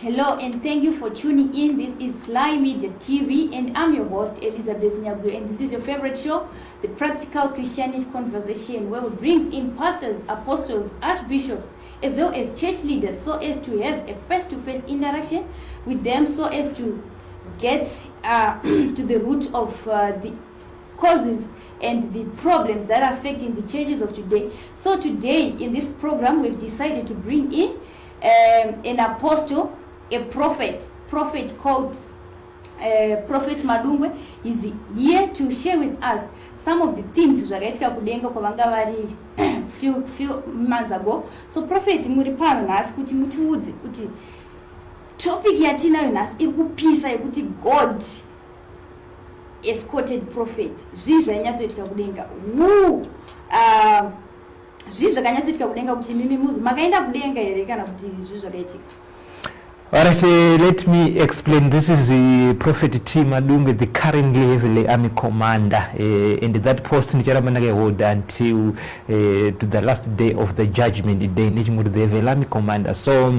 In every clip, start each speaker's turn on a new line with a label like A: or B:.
A: Hello and thank you for tuning in. This is Sly Media TV and I'm your host, Elizabeth Nyaguyo, and this is your favorite show, The Practical Christianity Conversation, where we bring in pastors, apostles, archbishops, as well as church leaders, so as to have a face-to-face interaction with them, so as to get to the root of the causes and the problems that are affecting the churches of today. So today in this program, we've decided to bring in an apostle, a prophet called Prophet Madungwe. Is here to share with us some of the things zvakaitika kudenga kwavanga vari few months ago. So Prophet, muri pano nhasi kuti mutiudze kuti topic yatinayo nhasi iri kupisa, yekuti God escorted prophet. Zvii zvainyatsoitika kudenga? Wu zvii zvakanyatsoitika kudenga, kuti imimi muzi makaenda kudenga here, kana kuti zvii zvakaitika?
B: All right, let me explain. This is the Prophet T. Madungwe, the currently Heavenly Army commander. And that post ndicharamba ndakaiholda until to the last day of the judgment day, nechingoti the Heavenly Army commander. So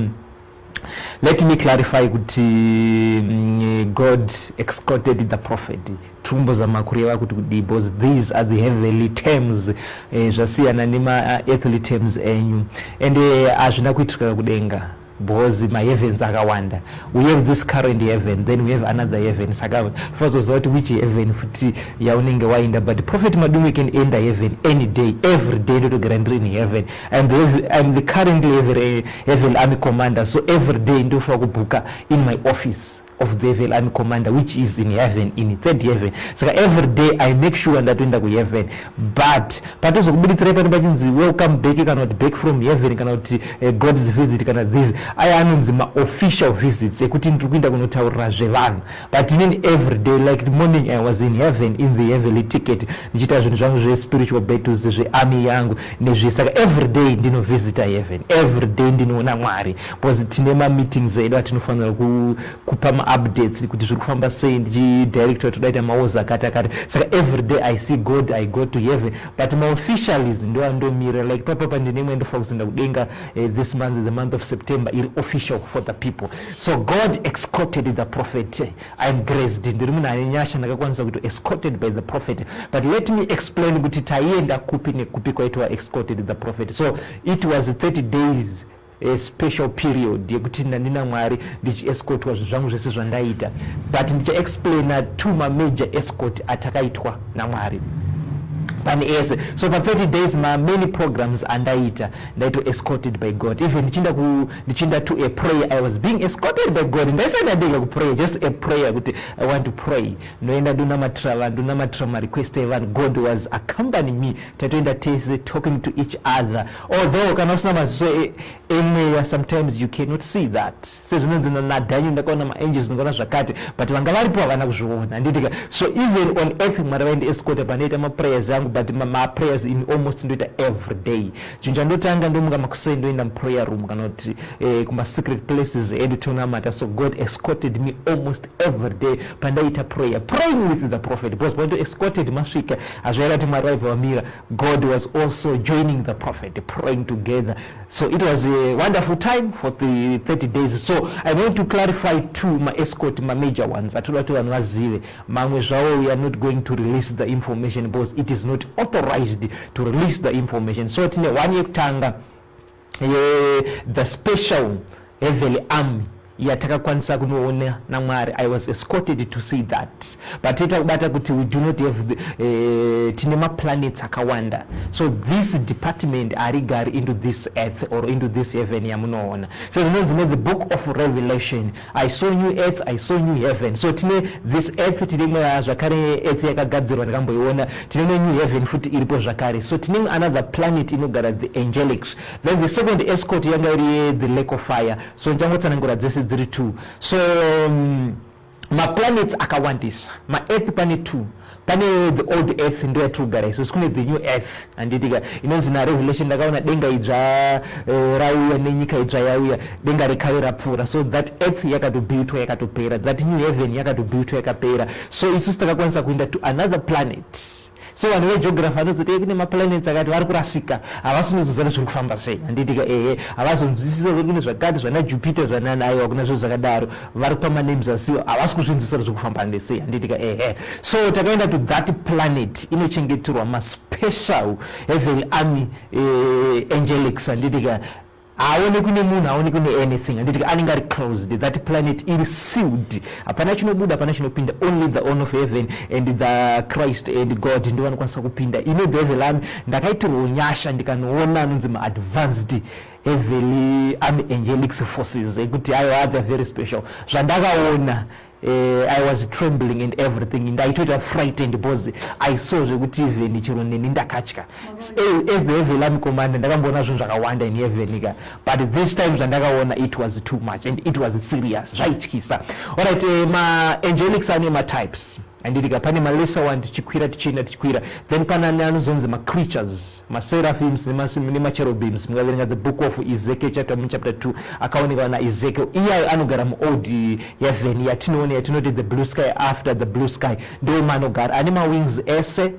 B: let me clarify kuti God escorted the prophet. Tiri kureva kuti kudii, because these are the heavenly terms, zvasiyana nema-earthly terms enyu, and hazvina kuitika kudenga because maheavens akawanda. We have this current heaven, then we have another heaven, saka fazoziva kuti which heaven futi yaunenge waenda. But Prophet Madungwe can enter heaven any day, every day. Ndotogara ndiri in heaven. I'm the currently heaven army commander, so every day ndofanira kubhuka in my office of the Heaven Army commander, which is in heaven, in third heaven. Saka every day I make sure ndatoenda kuheaven. But patozokubuditsira pano pachinzi "welcome back" kana kuti "back from heaven" kana kuti God's visit kana this, aya anonzi maofficial visits ekuti ndiri kuenda kunotaurira zvevanhu. But inini every day, like the morning, I was in heaven, in the heavenly ticket, ndichiita zvinhu zvangu zvespiritual battles, zvearmy yangu nezve. Saka every day ndinovisita heaven, every day ndinoona Mwari, because tine mameetings edu atinofanira kupa maupdates kuti zviri kufamba sei, ndichidirector todaita maozi akati akati. Saka every day I see God, I go to heaven, but maofficials ndo andomira. Like papapa ndine imwe ndofanira kuzoenda kudenga this month, the month of September, iri official for the people. So God escorted the prophet. I'm graced, ndiri munhu ane nyasha, ndakakwanisa kuti escorted by the prophet. But let me explain kuti taienda kupi nekupi kwaitwa escorted the prophet. So it was 30 days, a special period yekuti ndandina Mwari, ndichiescortwa zvinhu zvangu zvese zvandaita. But ndichaexplaina two mamajor escort atakaitwa naMwari pane ese. So pa30 days, mamany programs andaita, ndaito escorted by God. Even ndichienda to a prayer, I was being escorted by God. Ndaisenda ndega kuprayer, just a prayer kuti I want to pray, ndoenda, ndonamatira vanhu, ndonamatira marequest evanhu. God was accompanying me, tatoenda tese, talking to each other. Although kana usina maziso emweya, sometimes you cannot see that. Sezvinonzi naDaniel, "Ndakaona maangels, ndakaona zvakati," but vanga varipo havana kuzviona, handitika? So even on earth, Mwari vaindiescorta pandoita maprayers angu. But maprayers in almost ndoita every day. Chinhu chandotanga, ndomuka makuseni, ndoenda muprayer room kana kuti kumasecret places edu, tonamata. So God escorted me almost every day pandaita prayer, praying with the prophet, because pando escorted masvika, hazvaira kuti Mwari vaibva vamira. God was also joining the prophet, praying together. So it was a wonderful time for the 30 days. So I'm going to clarify two maescort, mamajor ones atoda kuti vanhu vazive. Mamwe zvavo we are not going to release the information because it is not authorized to release the information. So tine one yekutanga, the special heavenly army yatakakwanisa kunoona naMwari. I was escorted to see that. But toita kubata kuti we do not have the, tine maplanets akawanda, so this department harigari into this earth or into this heaven yamunoona. So zvinonzi ne the Book of Revelation, "I saw new earth, I saw new heaven." So tine this earth, tine imwe zvakare earth yakagadzirwa, ndakamboiona. Tine new heaven futi iripo zvakare. So tine another planet inogara the angelics. Then the second escort yanga iri the lake of fire. So ndichangotsanangura dzese dziri two. So maplanets akawandisa. Maearth pane two: pane the old earth, ndo yatiri kugara isusu, kune the new earth, handitika? Inonzi naRevelation, "Ndakaona denga idzva rauya nenyika idzva yauya, denga rekare rapfuura." So that earth yakatobuiltwa, yakatopera. That new heaven yakatobuiltwa, yakapera. So isusu takakwanisa kuenda to another planet. So vanhu vegeography vanozoti kune maplanets akati, vari kurasika, havasi kunozoziva zviri kufamba sei, handitika? Ehe, havazonzwisisa kuti kune zvakati zvana Jupiter, zvanani. Aiwa, kuna zvinhu zvakadaro, vari kupa manames asiwo havasi kuzvinzwisisa kuti zviri kufamba nesei, handitika? Ehe, so takaenda to that planet inochengeterwa maspecial heavenly army angelics, handitika? Haaonekwi nemunhu, haaonekwi neanything, handitika? Anenge ari closed. That planet iri sealed, hapana chinobuda, hapana chinopinda. Only the owner of heaven and the Christ and God ndo vanokwanisa kupinda. Ino the heavenly army, ndakaitirwawo nyasha ndikanoona anonzi maadvanced heavenly army angelics forces ekuti aiwa, they are very special. Zvandakaona, I was trembling and everything. Ndaitoita frightened because I saw zvekuti even chero neni ndakatya. As the heavenly army commander, ndakamboona zvinhu zvakawanda in heaven ka, but this time zvandakaona, it was too much and it was serious, zvaityisa. Alright, maangelics ane matypes, handitika? Pane malesser one, tichikwira, tichienda, tichikwira, then pana anozonzi macreatures, maseraphims nemacherubims. Mukaverenga the book of Ezekiel chapter 2, akaonekwa naEzekiel, iyayo anogara muold heaven yatinoona, yatinoti the blue sky. After the blue sky ndo maanogara. Ane mawings ese,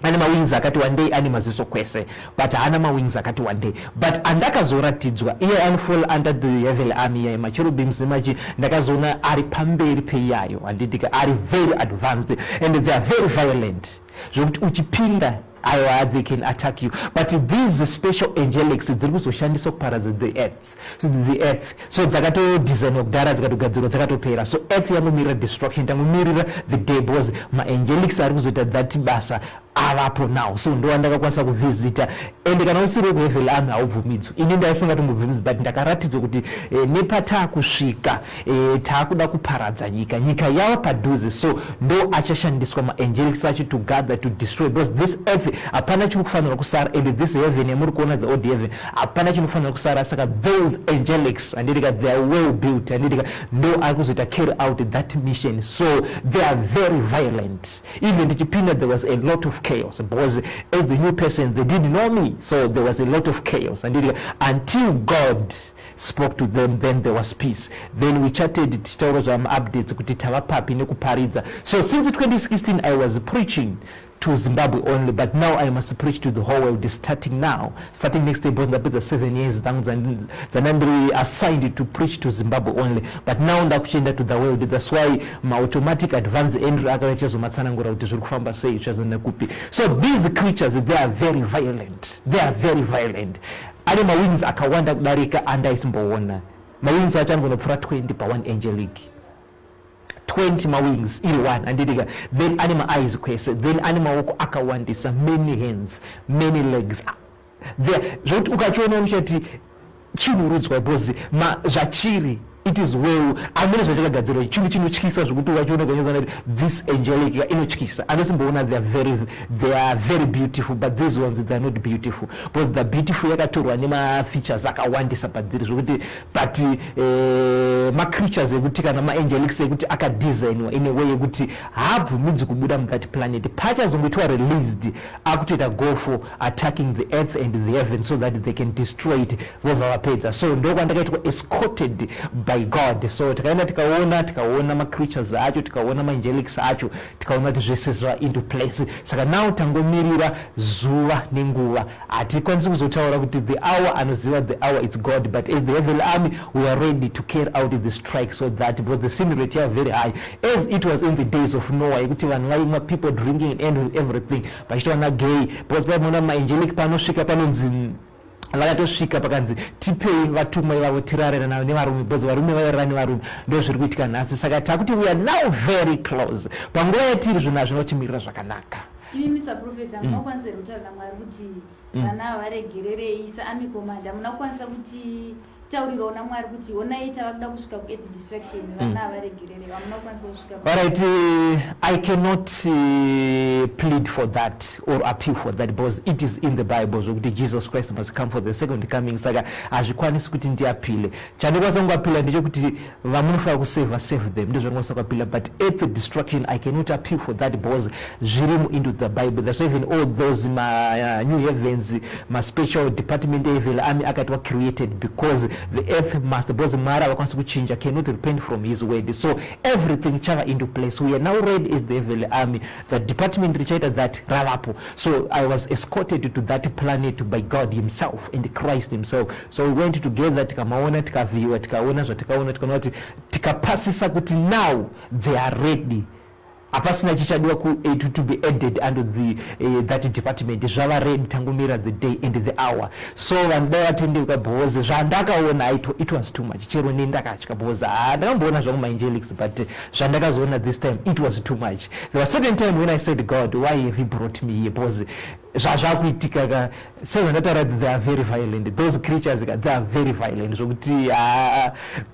B: ane mawings akati wandei, ane maziso kwese, but haana mawings akati wandei. But andakazoratidzwa iye anofall under the heavenly army iyayo, macherubims nemachi, ndakazoona ari pamberi peiyayo, handitika? Ari very advanced and they are very violent, zvokuti uchipinda, aiwa, they can attack you. But these special angelics dziri kuzoshandiswa kuparadza the earth, so the earth, so dzakatodesignwa kudhara, dzikatogadzirwa, dzakatopera. So earth yangomirira destruction, tangomirira the day because maangelics ari kuzoita that basa avapo now. So ndo wandakakwanisa kuvhizita. And kana usiri wekuheavenly army haubvumidzwi. Ini ndaisingatombobvumidzwi, but ndakaratidzwa kuti nepataakusvika, taakuda kuparadza nyika, nyika yava padhuze. So ndo achashandiswa maangelics acho to gather, to destroy, because this earth hapana chiri kufanira kusara, and this heaven yamuri kuona, the old heaven, hapana chinofanira kusara. Saka those angelics, handitika, they are well built, handitika? Ndo ari kuzoita carry out that mission. So they are very violent. Even tichipinda, there was a lot of chaos because as the new person, they didn't know me, so there was a lot of chaos, handitika, until God spoke to them, then there was peace. Then we chatted, tichitaura zvamaupdates kuti tava papi nekuparidza. So since 2016 I was preaching to Zimbabwe only, but now I must preach to the whole world starting now, starting next year, because ndapedza 7 years dzangu dzandandiri assigned to preach to Zimbabwe only, but now ndakuchienda to the world. That's why maautomatic advanced entry akauya, chizomatsanangura kuti zviri kufamba sei, zvichazoenda kupi. So these creatures, they are very violent, they are very violent. Ane mawings akawanda kudarika andaisimboona. Mawings acho anogona kupfuura 20 pa1 angelic, 20 mawings iri one, handitika? Then ane maeyes kwese, then ane maoko akawandisa, many hands, many legs. Zvokuti ukachiona unochati chinhurudzwa, because zvachiri, it is well amene zvachakagadzirwa, chinhu chinotyisa zvokuti ukachiona ukanyatsoona kuti this angelic inotyisa. Anosimboona, they are very beautiful, but these ones, they are not beautiful, because the beautiful yakatorwa nemafeatures akawandisa padziri, zvokuti, but macreatures ekuti kana maangelics ekuti akadesignwa in a way yekuti haabvumidzi kubuda muthat planet. Pachazongoitwa released, akutoita go for attacking the earth and the heaven so that they can destroy it, vobva vapedza. So ndokwandakaitwa escorted by God. So tikaenda, tikaona macreatures acho, tikaona maangelics acho, tikaona kuti zvese zva into place. Saka now tangomirira zuva nenguva. Hatikwanisi kuzotaura kuti the hour, anoziva the hour it's God, but as the heavenly army we are ready to carry out the strike, so that, because the sin rate are very high, as it was in the days of Noah, yekuti vanhu vaimwa, people drinking and everything, vachitowana gay, because pamuona maangelic panosvika panonzi vakatosvika pakanzi tipei vatumwa ivavo tirare nevarume, because varume vairara nevarume. Ndo zviri kuitika nhasi. Saka takuti we are now very close. Panguva yatiri, zvinhu hazvina kuchimirira zvakanaka.
A: Imi, Mr Prophet, hamuna kukwanisa here kutaura naMwari kuti vana ava varegererei? Saarmy commander, hamuna kukwanisa kuti taurirawo naMwari kuti honai, tava kuda kusvika kuearth destruction, vana ava varegererei? Hamuna kukwanisa kusvika?
B: Alright, I cannot plead for that or appeal for that because it is in the Bible zvokuti Jesus Christ must come for the second coming. Saka hazvikwanisi kuti ndiappeale. Chandikwanisa kungoappeala ndechekuti vamunofanira kusave, save them. Ndo zvandikwanisa kuappeala, but earth destruction I cannot appeal for that because zvirimo into the Bible. That's even all those ma new heavens, ma special department heaven army akati created because The earth must, because Mwari havakwanisi kuchinja, cannot repent from his word. So everything chava into place. We are now ready as the heavenly army. The department richaita that ravapo. So I was escorted to that planet by God himself and Christ himself. So we went together, tikamaona, tikavhiwa, tikaona zvatikaona, tikaona kuti tikapasisa kuti now they are ready. Hapasina chichadiwa to be added under the that department. Zvava ready, tangomira the day and the hour. So vanhu dai vatendeuka, because zvandakaona, it was too much. Chero nendakatya, because ndakamboona zvangu maangelics, but zvandakazoona this time, it was too much. There was certain time when I said, "God, why have you brought me here?" Because zvazvakuitika ka, sezvandataura, they are very violent, those creatures ka. They are very violent zvokuti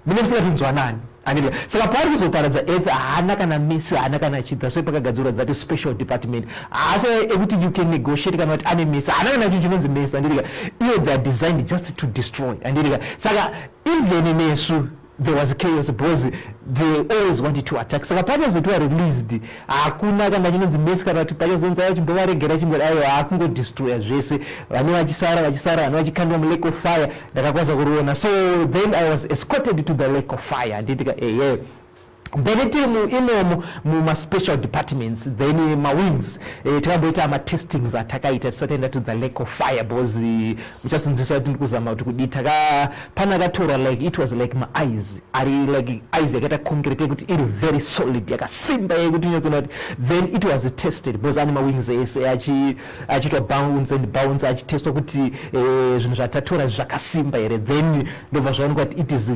B: mune musingatinzwanani, anditi? Saka paari kuzoparadza earth, haana kana mercy, haana kana chidha. So pakagadzirwa that special department, haasi ekuti you can negotiate kana kuti ane mercy. Haana kana chinhu chinonzi mercy, anditika? Iyo they are designed just to destroy, anditika? Saka even nesu there was chaos, because they always wanted to attack. Saka pachazotiwa released, hakuna kana chinonzi mercy, kana kuti pachazonzi aiwa, chimbovaregera, chimbo aiwa, hakungodestroya zvese. Vane vachisara, vachisara, vane vachikandwa mulake of fire. Ndakakwanisa kuriona. So then I was escorted to the lake of fire, handitika? Ehe. Then tiri imomo mumaspecial departments, then mawings, takamboita matestings atakaita tisati taenda to the lake of fire, because muchazonzwisa kuti ndikuzama kuti kudii. Taka pane akatorwa, like it was like maice ari like ice yakaita concrete, yekuti iri very solid, yakasimba, yekuti unyatsoona kuti then it was tested, because ane mawings ese achiitwa bounce and bounce, achitestwa kuti zvinhu zvatatora zvakasimba here. Then ndobva zvaonekwa kuti it is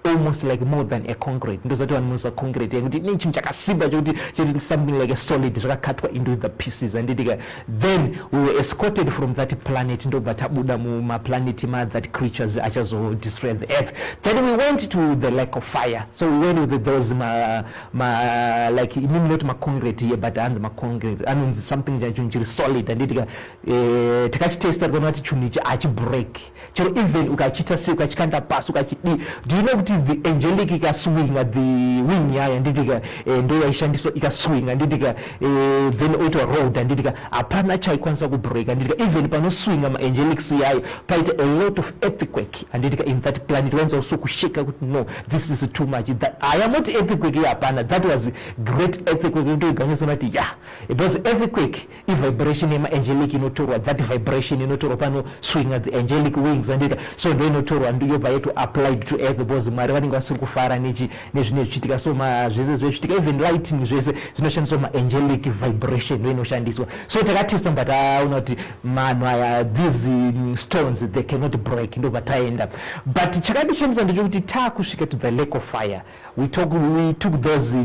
B: almost like more than a concrete. Ndozati vanhu munoziva concrete, yekuti ine chinhu chakasimba chokuti chiri something like a solid, zvakakatwa into the pieces, handitika? Then we were escorted from that planet. Ndobva tabuda mumaplanet ma that creatures achazodestroy the earth. Then we went to the lake of fire. So we went with those ma like imimi not maconcrete here, but hanzi maconcrete anonzi something chacho chiri solid, handitika? Takachitesta, tikaona kuti chinhu ichi hachibreak, chero even ukachiita sei, ukachikanda pasi, ukachidii. Do you know kuti the angelic ikaswinga the wing yayo, handitika? Ndo yaishandiswa, ikaswinga, handitika? Then oitwa road, handitika? Hapana chaikwanisa kubreak, handitika? Even panoswinga maangelics yayo, paita a lot of earthquake, handitika, in that planet. Wainza so kusheka kuti no, this is too much. That hayamoti earthquake hapana, that was great earthquake. Ndoiganyisona kuti yeah, because earthquake ivibration yemaangelic inotorwa, that vibration inotorwa panoswinga the angelic wings, handitika? So ndo inotorwa, yobva yaito applied to earth, because Mwari vanenge vasiri kufara nezvine zvichiitika. So zvese zvezvichiitika, even lightning, zvese zvinoshandiswa maangelic vibration, ndo inoshandiswa. So takatesta, but taona kuti manhu aya, these stones, they cannot break. Ndobva taenda. But chakandishamisa ndechekuti taakusvika to the lake of fire, we took those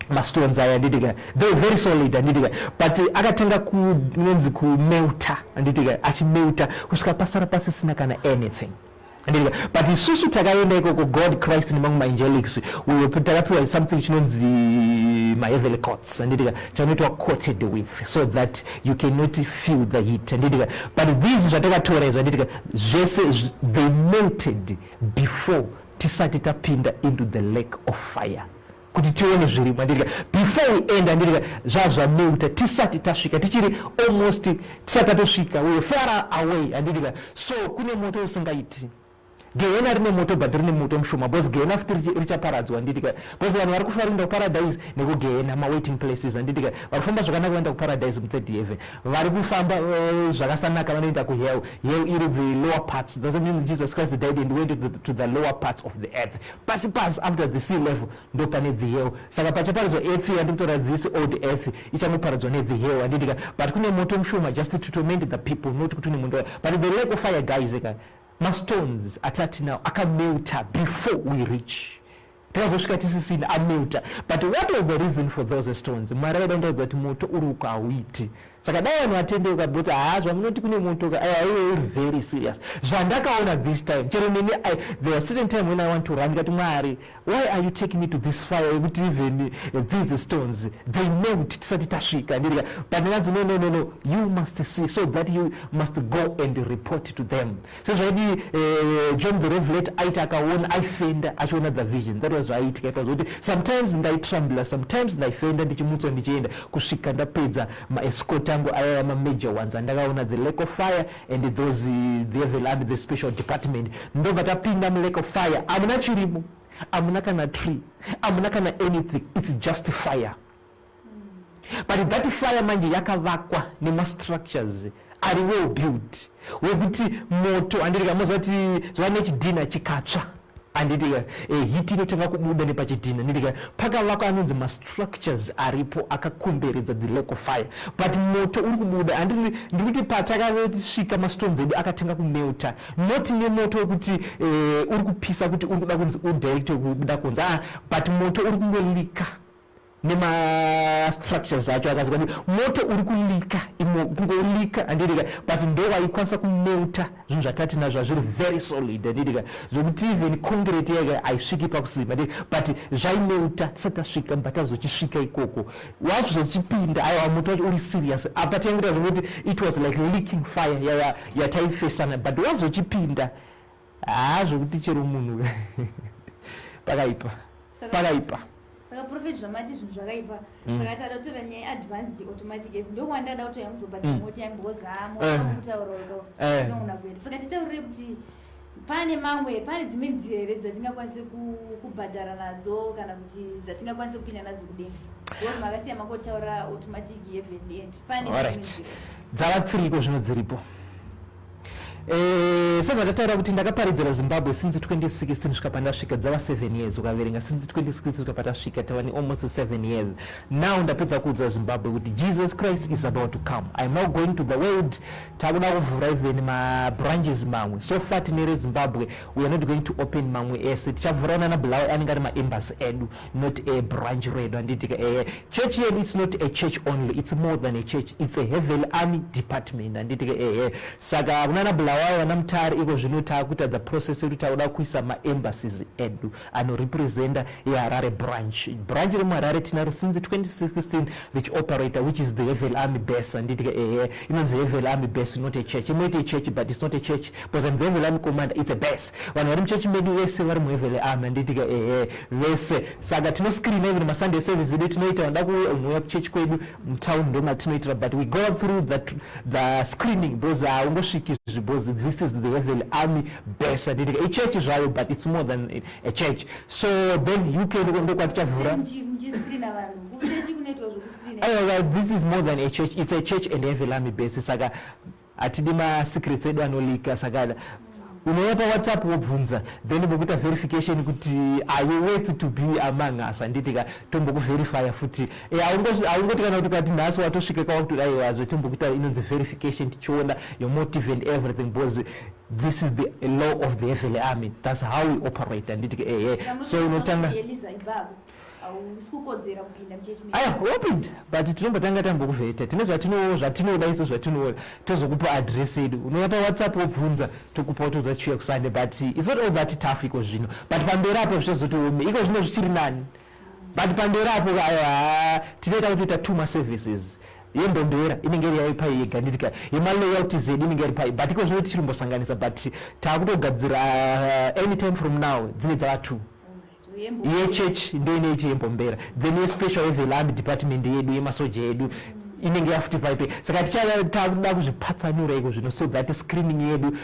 B: mastones aya, handitika? They were very solid, handitika? But akatanga kunonzi kumelta, handitika? Achimelta kusvika pasara pasisina kana anything, handitika? But isusu takaenda ikoko, God, Christ nemamwe maangelics, takapiwa something chinonzi maheavenly coats, handitika? Chanoitwa coated with so that you cannot feel the heat, handitika? But these zvatakatora izvo, handitika, zvese they melted before tisati tapinda into the lake of fire kuti tione zvirimo, handitika? Before we end, handitika, zvazvamelta tisati tasvika, tichiri almost tisati tatosvika, we were far away, handitika? So kune moto usingaiti. Gehena rine moto, but rine moto mushoma, because gehena futi richaparadzwa, handitika? Because vanhu vari kufa kuenda kuparadise nekugehena, mawaiting places, handitika? Vari kufamba zvakanaka vaenda kuparadise muthird heaven. Vari kufamba zvakasanaka vanoenda kuhell. Hell iri the lower parts. Doesn't mean Jesus Christ died and went to the lower parts of the earth, pasi pasi after the sea level, ndo pane the hell. Saka pachaparadzwa earth yandikutora, this old earth ichangoparadzwa nethe hell, handitika? But kune moto mushoma, just to torment the people, not kuti une moto. But the lake of fire, guys, eka mastones atatinawo akamelta before we reach. Takazosvika tisisina, amelta. But what was the reason for those stones? Mwari vaida kundaudza kuti moto uri uko hauiti. Saka dai vanhu vatendeuka, but haa, zvamunoti kune moto ka, aiwa, iwe uri very serious. Zvandakaona this time, chero neni there was certain time when I want to run. Ndikati, "Mwari, why are you taking me to this fire yekuti even these stones, they melt tisati tasvika?" Ndirika, but ndinganzi, "No, no, no, no, you must see so that you must go and report to them." Sezvaiti John the Revelator aiti akaona, aifenda achiona the vision. That was zvaiitika ipazo, kuti sometimes ndaitrembla, sometimes ndaifenda, ndichimutswa, ndichienda kusvika ndapedza maescort. Ndongoti angu aya mamajor ones andakaona, the Lake of Fire and those, the Heavenly Army, the special department. Ndobva tapinda muLake of Fire. Hamuna chirimo, hamuna kana tree, hamuna kana anything. It's just fire, but that fire manje yakavakwa nemastructures ari well built, wekuti moto, handitika, moziva kuti zvava nechidhina chikatsva, handitika, heat inotanga kubuda nepachidhina, handitika. Pakavakwa anonzi mastructures aripo akakomberedza the Lake of Fire, but moto uri kubuda. Handiri ndikuti patakasvika, mastones edu akatanga kumelta, not nemoto wekuti uri kupisa, kuti uri kuda kunzi udirect kubuda kunze, ah, but moto uri kungoleaka nemastructures acho akazwa kuti moto uri kuleaka imo, kungoleaka, handitika, but ndo waikwanisa kumelta zvinhu zvatati nazvo zviri very solid, handitika, zvokuti even concrete yake haisviki pakusimba, but zvaimelta tisati tasvika. Mba tazochisvika ikoko wazochipinda, aiwa, moto wacho uri serious. Apa taingoita zvokuti it was like leaking fire yataifesana, but wazochipinda, haa, zvokuti chero munhu, pakaipa, pakaipa.
A: Saka Prophet, zvamati zvinhu zvakaipa, saka tada kutora nyaya yeadvanced automatic F, ndokwandada kutoya kuzobhadhara moti yangu, because hamutauro inogona kuenda. Saka titaurire kuti pane mamwe, pane dzimwe nzira here dzatingakwanise kubhadhara nadzo, kana kuti dzatingakwanise kupinda nadzo kudenga? Because makasiya makotaura automatic heavenly and pane
B: Alright, dzava tsiriko zvino dziripo. Sezvatataura kuti ndakaparidzira Zimbabwe since 2016 kusvika pandasvika, dzava 7 years. Ukaverenga since 2016 kusvika patasvika, tava nealmost 7 years now. Ndapedza kuudza Zimbabwe kuti Jesus Christ is about to come. I am now going to the world. Takuda kuvhura even mabranches mamwe. So far tine reZimbabwe. We are not going to open mamwe ese. Tichavhura nana Bulawayo, anenge ari maembassy edu, not a branch redu, handitika. Church yedu, it's not a church only, it's more than a church. It's a heavenly army department, handitika. Saka kunana Bulawayo, vana Mutare, iko zvino taakuita the process yekuti takuda kuisa maembassies edu anorepresenta yeHarare branch. Branch remuHarare tinaro since 2016 richioperata, which is the Heavenly Army base, handitika. Inonzi Heavenly Army base, not a church. Imoita church, but it's not a church because I'm the Heavenly Army commander. It's a base. Vanhu vari muchechi medu vese vari muHeavenly Army, handitika, ehe, vese. Saka tinoscreena even maSunday service edu tinoita. Vanoda kuuya, unouya kuchechi kwedu mutown, ndo matinoitira, but we go through the screening because haungosviki izvi, because this is the Heavenly Army base, handitika. Ichechi zvayo, but it's more than a church. So then UK ndokwatichavhura.
A: Muchiscreena vanhu kuchechi kunoitwa zvokuscreena?
B: Aiwa, this is more than a church. It's a church and heavenly army base. Saka hatidi masecrets edu anoleaka. Saka unouya paWhatsApp, wobvunza, then bokuita verification kuti are you worth to be among us, handitika. Tombokuverifya futi. Haungoti kana kuti ukati nhasi watosvika kwakuti aiwazve, tombokuita inonzi verification, tichiona your motive and everything, because this is the law of the heavenly army. That's how we operate, handitika. Ehe, so unotanga
A: Eliza ibvako, hausi kukodzera kupinda muchechi medu.
B: Aya, wopinda, but tinombotanga tambokuvheta. Tine zvatinoda iso zvatinoona, tozokupa address yedu. Unouya paWhatsApp, wobvunza, tokupa, wotoudza chiuya kuSunday. But it's not all that tough iko zvino, but pamberi apo zvichazoti ome. Iko zvino zvichiri nani, but pamberi apo, aiwa, tinoita kutoita two maservices. Yembombera inenge iri yayo pai yega, nditika, yemaloyalties edu inenge iri pai, but iko zvino tichirumbosanganisa. But taakutogadzira, anytime from now dzine dzava two. Yechurch ndo ine yembombera, then yespecial heavenly army department yedu, yemasoja edu, inenge yafuti paipe. Saka takuda kuzvipatsanura iko zvino, so that screening yedu,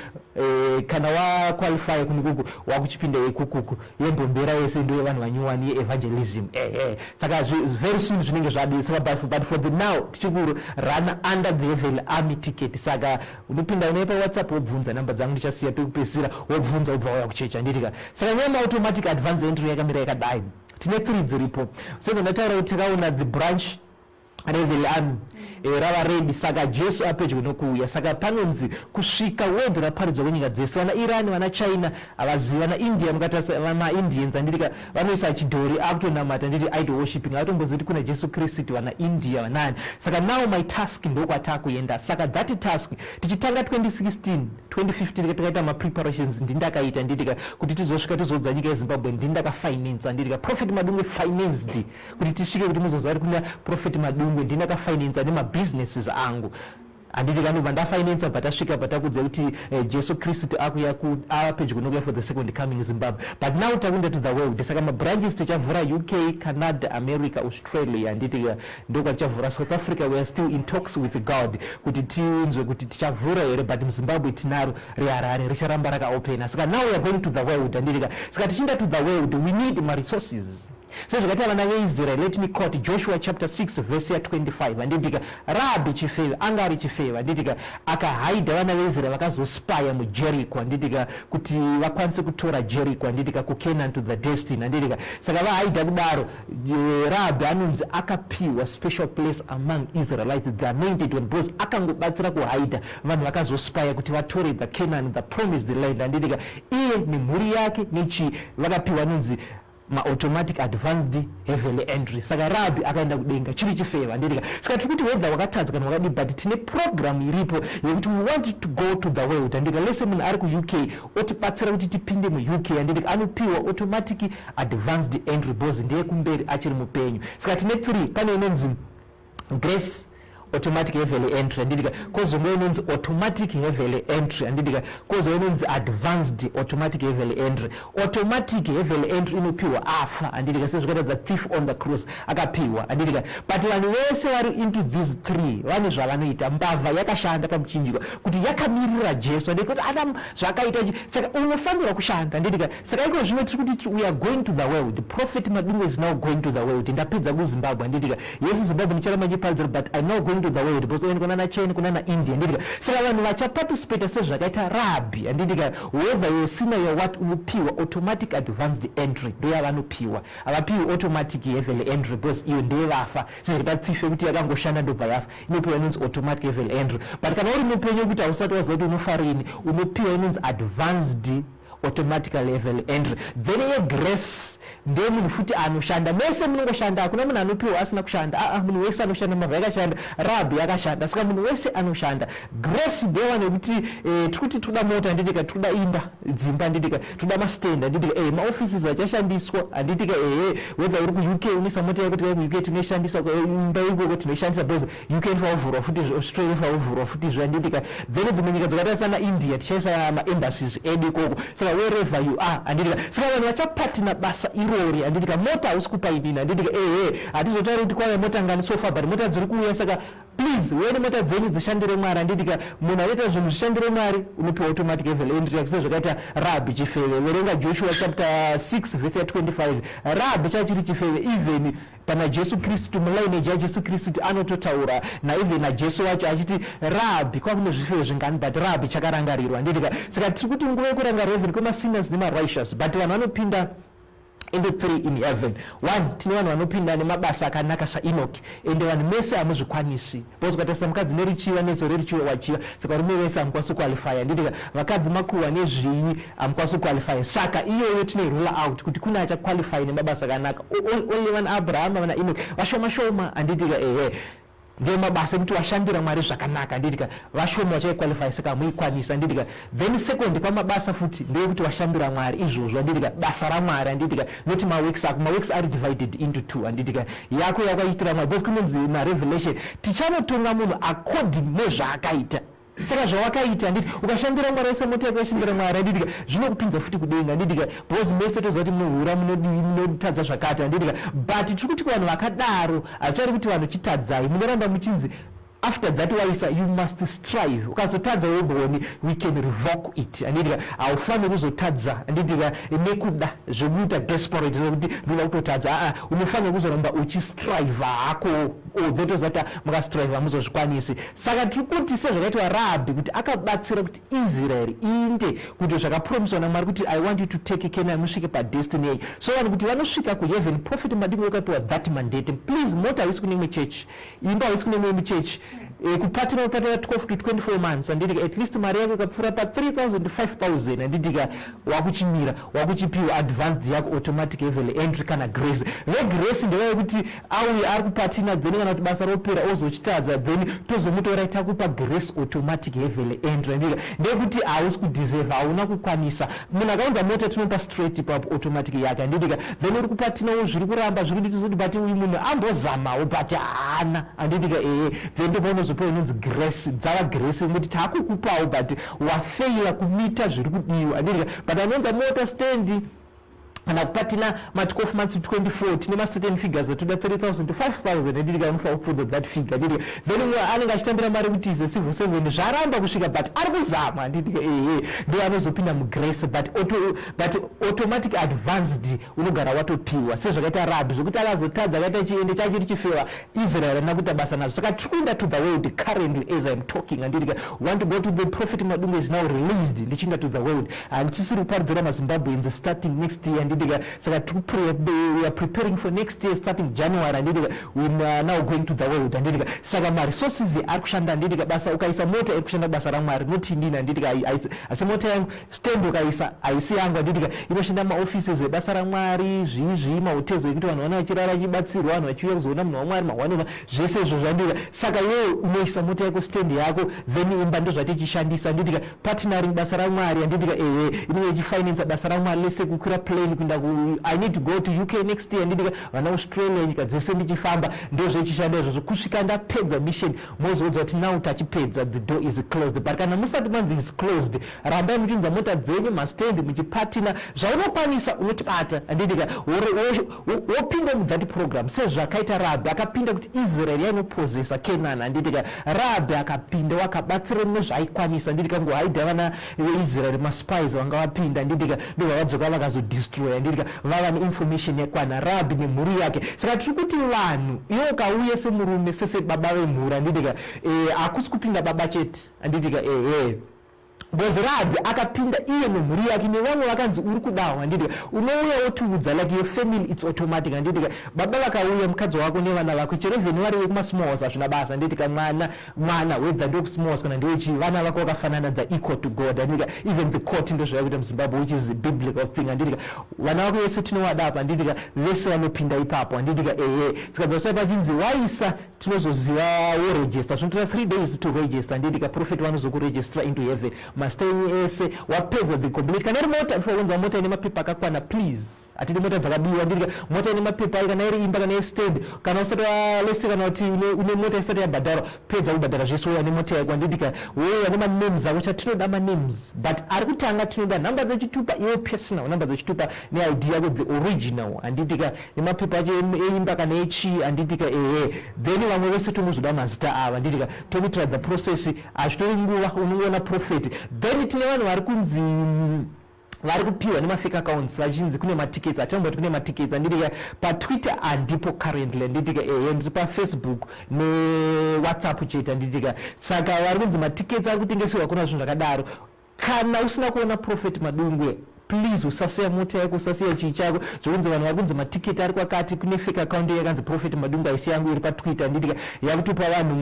B: kana waqualify kunikuku, wakuchipinda ikukuku. Yembombera yese ndo yevanhu vanyowani, yeevangelism, ehe. Saka very soon zvinenge zvadi. Saka but for the now tichikuru run under the heavenly army ticket. Saka unopinda, unaipa WhatsApp, wobvunza. Namba dzangu ndichasiya pekupedzisira. Wobvunza, wobva wauya kuchechi, handitika. Saka nyaya yemaautomatic advance entry yakamira yakadai. Tine three dziripo. Sezvo ndataura kuti takaona the branch reheavenly army rava ready. Saka Jesu apedyo nokuuya. Saka panonzi kusvika word raparidzwa kunyika dzese, vana Iran, vana China havazivi, vana India, mukatarisa maIndians, handitika, vanoisa chidhori, akutonamata, nditi idol worshiping, avatombozivi kuti kuna Jesu Kristu, vana India, vanani. Saka now my task, ndokwatakuenda. Saka that task tichitanga 2016, 2015 takaita mapreparations, ndindakaita, nditika, kuti tizosvika tizoudza nyika yeZimbabwe. Ndindakafinansa, nditika, Prophet Madungwe financed kuti tisvike, kuti muzoziva kuti kuna Prophet Madungwe. Ndindakafinansa nemabusinesses angu. Handiti kanobva ndafinansa, bva tasvika patakudza kuti Jesu Kristu akuya apedyo nokuya for the second coming Zimbabwe. But now takuenda to the world, saka mabranches tichavhura UK, Canada, America, Australia, handiti? Ndokwatichavhura. South Africa, we are still in talks with God kuti tiunzwe kuti tichavhura here, but muZimbabwe tinaro reHarare, richaramba rakaopena. Saka now we are going to the world, handitika? Saka tichienda to the world, we need maresources sezvakaita vana veIsrael. Let me quote Joshua chapter 6 verse ya25, handitika? Rahabhi chifeve, anga ari chifeve, handitika? Akahaidha vana veIsrael vakazospaya muJericho, handitika, kuti vakwanise kutora Jericho, handitika, kuCanaan, to the destiny, handitika? Saka vahaidha kudaro, Rahabhi anonzi akapiwa special place among Israelites, the anointed one, because akangobatsira kuhaidha vanhu vakazospaya kuti vatore the Canaan, the promised land, handitika? Iye nemhuri yake nechii vakapiwa anonzi maautomatic advanced heavenly entry. Saka Rahabhi akaenda kudenga chiri chifeva, handitika? Saka tiri kuti whether wakatadza kana wakadii, but tine program iripo yekuti we want to go to the world, handitika? Lese munhu ari kuUK otibatsira kuti tipinde muUK, handitika, anopiwa automatic advanced entry because ndeyekumberi achiri mupenyu. Saka tine three: pane inonzi grace automatic heavenly entry, handitika? Kozonge inonzi automatic heavenly entry, handitika? Kozo inonzi advanced automatic heavenly entry. Automatic heavenly entry inopiwa afa, handitika? Sezvakaita the thief on the cross, akapiwa, handitika? But vanhu vese vari into these three vane zvavanoita. Mbavha yakashanda pamuchinjikwa kuti yakamirira Jesu, handiti, kuti adam zvakaita. Saka unofanirwa kushanda, handitika? Saka iko zvino tiri kuti we are going to the world. Prophet Madungwe is now going to the world. Ndapedza kuZimbabwe, handitika? Yes, Zimbabwe ndicharamba ndichiparidzira, but I now going to the world because ende kunana China, kunana India, handitika? Saka vanhu vachaparticipata sezvakaita Rahabhi, handitika, whether you're sinner, you're what, unopiwa automatic advanced entry. Ndoyavanopiwa. Havapiwi automatic heavenly entry because iyo ndeyevafa, sezvakaita thief yekuti yakangoshanda ndobva yafa, inopiwa inonzi automatic heavenly entry. But kana uri mupenyu wekuti hausati waziva kuti unofa rini, unopiwa inonzi advanced automatically heavenly entry. Then yegrace ndeye munhu futi anoshanda. Mese munongoshanda, hakuna munhu anopiwa asina kushanda. Aa, munhu wese anoshanda. Mbavha yakashanda, Rahabhi yakashanda, saka munhu wese anoshanda. Grace ndeyevanhu yekuti tiri kuti toda mota, handitika? Toda imba, dzimba, handitika? Toda mastand, handitika? Maoffices achashandiswa, handitika? Ehe, whether uri kuUK unoisa mota yako, tikauya kuUK tinoishandisa, imba ikoko tinoishandisa, because UK inofanira kuvhurwa futi, Australia inofanira kuvhurwa futi zve, handitika? Then dzimwe nyika dzakaita sana India, tichaisa maembassies edu ikoko. Saka wherever you are, handitika? Saka vanhu vachapatina basa irori, handitika? Mota hausi kupa inini, handitika? Ehe, hatizotauri kuti kwauya mota ngani so far, but mota dziri kuuya. Saka please, uye nemota dzenyu dzishandire Mwari, handitika? Munhu anoita zvinhu zvishandire Mwari unopiwa automatic heavenly entry yako sezvakaita Rahabhi chifeve. Verenga Joshua chapter 6 verse ya25. Rahabhi chachiri chifeve, even pana Jesu Kristu, mulineage yaJesu Kristu, anototaura naeven naJesu wacho achiti Rahabhi kwakune zvifeve zvingani, but Rahabhi chakarangarirwa, handitika? Saka tiri kuti nguva yekurangarira heaven kwemasinners nemarighteous, but vanhu vanopinda into three in heaven. One, tine vanhu vanopinda nemabasa akanaka saEnoki, ende vanhu mese hamuzvikwanisi because ukatarisa mukadzi neruchiva nezo reruchiva wachiva, saka varume vese hamukwanisi kuqualifya, handitika? Vakadzi makuhwa nezvii, hamukwanisi kuqualifya. Saka iyoyo tinoirule out kuti kune achaqualify nemabasa akanaka, only vana Abrahama, vana Enoki, vashoma shoma, handitika? Ehe, ndiyo mabasa ekuti washandira Mwari zvakanaka, handitika? Vashoma vachaiqualify, saka hamuikwanisa, handitika? Then second pamabasa futi ndeyekuti washandira Mwari izvozvo, handitika? Basa raMwari, handitika? Not maworks ako. Maworks ari divided into two, handitika? Yako yakaitira Mwari, because kunonzi naRevelation tichanotonga munhu according nezvaakaita. Saka zvawakaita, handiti, ukashandira Mwari wese, mota yako yashandira Mwari, handitika, zvinokupinza futi kudenga, handitika? Because mese toziva kuti munohura, munodii, munotadza zvakati, handitika? But tiri kuti kuvanhu vakadaro, hazvichari kuti vanhu chitadzai, munoramba muchinzi after that waisa, you must strive. Ukazotadza woboni, we can revoke it, handitika? Haufaniri kuzotadza, handitika, nekuda zvekuita desperate zvekuti ndoda kutotadza. Aa, unofanira kuzoramba uchistrive hako, although toziva kuti mukastrive hamuzozvikwanisi. Saka tiri kuti sezvakaitwa Rahabhi kuti akabatsira kuti Israeri iinde kuti zvakapromiswa naMwari kuti I want you to take Canaan, musvike padestiny yenyu. So vanhu kuti vanosvika kuheaven, Prophet Madungwe wakapiwa that mandate. Please, mota haisi kune imwe church, imba haisi kune imwe church. Kupatira kupatira 12 to 24 months, handitika? At least mari yako ikapfuura pa3000 5000, handitika, wakuchimira, wakuchipiwa advanced yako automatic heavenly entry kana grace. Vegrace ndevayekuti auye ari kupatina, then kana kuti basa ropera ozochitadza, then tozomutora takupa grace automatic heavenly entry, handitika? Ndeyekuti hausi kudeserve, hauna kukwanisa. Munhu akaunza mota tinopa straight ipapo automatic yake, handitika? Then uri kupatinawo, zviri kuramba, zviri kuditi, but uyu munhu ambozamawo but haana, handitika? Ehe, then ndopaunozopiwa. unozopiwa inonzi grace. Dzava grace nekuti taakukupawo, but wafeila kumeeta zviri kudiwa, handitika? But anonza mota, stand kana kupatina ma12 months to 24, tine macertain figures atoda, 3000 to 5000, handitika? Unofanira kupfuudza that figure, handitika? Then umwe anenge achitambira mari kuti ize civil servant, zvaramba kusvika, but ari kuzama, handitika? Ehe, ndo anozopinda mugrace, but automatic advanced unogara watopiwa, sezvakaita Rahabhi, zvokuti akazotadza, akaita chiende chachiri chifeva, Israel arina kuita basa nazvo. Saka tiri kuenda to the world currently as I'm talking, handitika? Want to go to the Prophet Madungwe is now released. Ndichienda to the world, handichisiri kuparidzira maZimbabweans starting next year, handitika? Saka tiri, we are preparing for next year starting January, handitika? We are now going to the world, handitika? Saka maresources ari kushanda, handitika? Basa, ukaisa mota iri kushanda basa raMwari, not inini, handitika? Asi mota yangu, stand ukaisa, haisi yangu, handitika? Inoshanda maoffices ebasa raMwari, zvii zvii, mahotels ekuti vanhu vana vachirara, vachibatsirwa, vanhu vachiuya kuzoona munhu waMwari, mahwanema, zvese izvozvo, handitika? Saka iwewe unoisa mota yako, stand yako, then imba ndozvatichishandisa, handitika? Partnering basa raMwari, handitika? Ehe, inenge ichifinansa basa raMwari lese, kukwira plane kuenda ku, I need to go to UK next year, handitika? Vana Australia, nyika dzese ndichifamba, ndozvechishanda izvozvo kusvika ndapedza mission. Mozoudza kuti now tachipedza, the door is closed. But kana musati manzi is closed, rambai muchiunza mota dzenyu, mastand, muchipatina zvaunokwanisa, unotibata, handitika? Wopinda muthat program sezvakaita Rahabhi akapinda kuti Israel yainopozesa Canaan, handitika? Rahabhi akapinda, wakabatsira nezvaaikwanisa, handitika? Ngohaidha vana veIsrael, maspies vanga vapinda, handitika? Ndobva vadzoka, vakazodestroy, handitika? Vava neinformation yakwana, Rahabhi nemhuri yake. Saka tiri kuti vanhu, iwe ukauye semurume, sesebaba vemhuri, handitika? Hakusi kupinda baba chete, handitika? Ehe, because Rahabhi akapinda iye nemhuri yake nevamwe vakanzi uri kudawo, handitika? Unouya wotiudza like your family, it's automatic, handitika? Baba vakauya, mukadzi wako nevana vako, chero even vari vekumasmall house, hazvina basa, handitika? Mwana mwana, whether ndokusmall house kana ndewechii, vana vako vakafanana, the equal to God, handitika? Even the court ndozvayakuita muZimbabwe, which is biblical thing, handitika? Vana vako vese tinovada apa, handitika? Vese vanopinda ipapo, handitika? Ehe, tikabva sai pachinzi waisa, tinozoziva, woregister, zvinotora 3 days to register, handitika? Prophet vanozokuregistra into heaven, mazita enyu ese wapedza the complete. Kana iri mota, unza mota ine mapepa akakwana, please. Hatidi mota dzakabiwa, ndirika? Mota ine mapepa ayo, kana iri imba, kana istand, kana usati walese, kana kuti une mota isati yabhadharwa, pedza kubhadhara zvese, uya nemota yako, handitika? Wouya nemanames ako. Chatinoda manames, but ari kutanga tinoda nhamba dzechitupa, iwe personal nhamba dzechitupa neID yako, the original, handitika? Nemapepa acho eimba kana echii, handitika? Ehe, then vamwe vese tomuzoda mazita ava, handitika? Tokuitira the process, hazvitori nguva, unongoona prophet. Then tine vanhu vari kunzi vari kupiwa nemafake accounts, vachinzi kune matickets. Hatiamboti kune matickets, handitika? PaTwitter handipo currently, handitika? Ehe, ndiri paFacebook neWhatsApp chete, handitika? Saka vari kunzi matickets ari kutengeserwa, kuna zvinhu zvakadaro. Kana usina kuona Prophet Madungwe, please usasiya mota yako, usasiya chii chako. Zvokunzi vanhu vari kunzi matiketi ari kwakati, kune fake account yakanzi Prophet Madungwe, haisi yangu, iri paTwitter, handitika? Yakutopa vanhu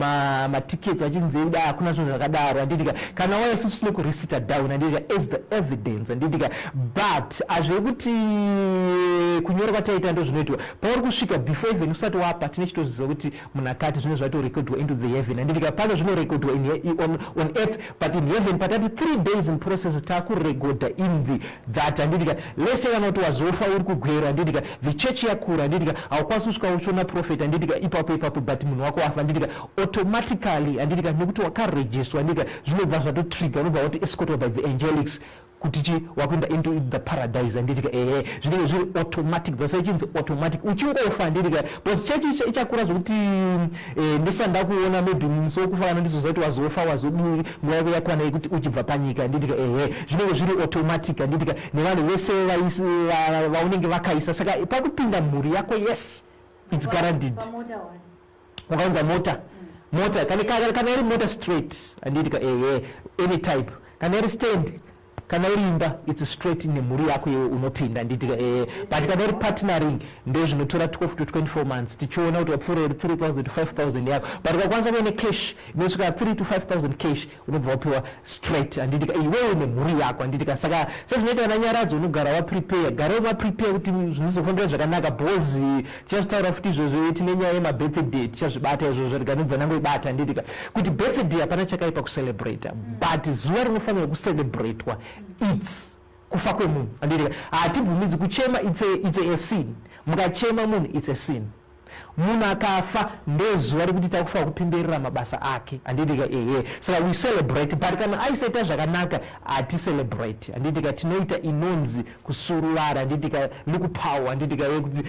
B: matickets vachinzi da, hakuna zvinhu zvakadaro, handitika? Kana waya, isusu tinokurisita down, handitika, as the evidence, handitika? But hazvekuti kunyora kwataita ndo zvinoitwa pauri kusvika. Before even usati wapa, tine chitoziva kuti munhu akati zvinenge zvatorekodwa into the heaven, handitika? Pano zvinorekodwa on earth, but in heaven patati 3 days in process, taakurekodha in the that, handitika? Lese kana kuti wazofa uri kugwera, handitika? The church yakura, handitika? Haukwanisi kusvika uchiona prophet, handitika? Ipapo ipapo, but munhu wako wafa, handitika? Automatically, handitika? Nekuti wakaregisterwa, handitika? Zvinobva zvatotrigger, unobva wati escorted by the angelics kuti chi wakuenda into the paradise, handitika? Ehe, zvinenge zviri automatic. That's why ichinzi automatic, uchingofa, handitika? Because chechi ichakura zvokuti ndisati ndakuona, maybe musi wokufa, kana ndizoziva kuti wazofa, wazodii, nguva yako yakwana yekuti uchibva panyika, handitika? Ehe, zvinenge zviri automatic, handitika? Nevanhu vese vaunenge vakaisa. Saka pakupinda mhuri yako, yes, it's guaranteed.
A: Pamota one.
B: Ukaunza mota, kana iri mota straight, handitika? Ehe, any type, kana iri stand, kana iri imba, it's straight nemhuri yako, iwe unopinda, handitika? Ehe, but kana iri partnering, ndo zvinotora 12 to 24 months, tichiona kuti wapfuura iri 3000 to 5000 yako. But ukakwanisa kuve necash inosvika 3 to 5000 cash, unobva wapiwa straight, handitika? Iwewe nemhuri yako, handitika? Saka sezvinoita vana Nyaradzo, unogara waprepare, gara waprepare kuti zvinozofambira zvakanaka, because tichazvitaura futi izvozvo. Tine nyaya yemabirthday, tichazvibata izvozvo, rikanobva nangoibata, handitika? Kuti birthday hapana chakaipa kucelebrata, but zuva rinofanirwa kucelebratwa, it's kufa kwemunhu, handitika? Hatibvumidzi kuchema, it's a sin. Mukachema munhu, it's a sin. Munhu akafa ndozuva rekuti takufanira kupemberera mabasa ake, handitika? Ehe, saka we celebrate, but kana aisaita zvakanaka haticelebrate, handitika? Tinoita inonzi kusuruvara, handitika? Lukupower, handitika? Yekuti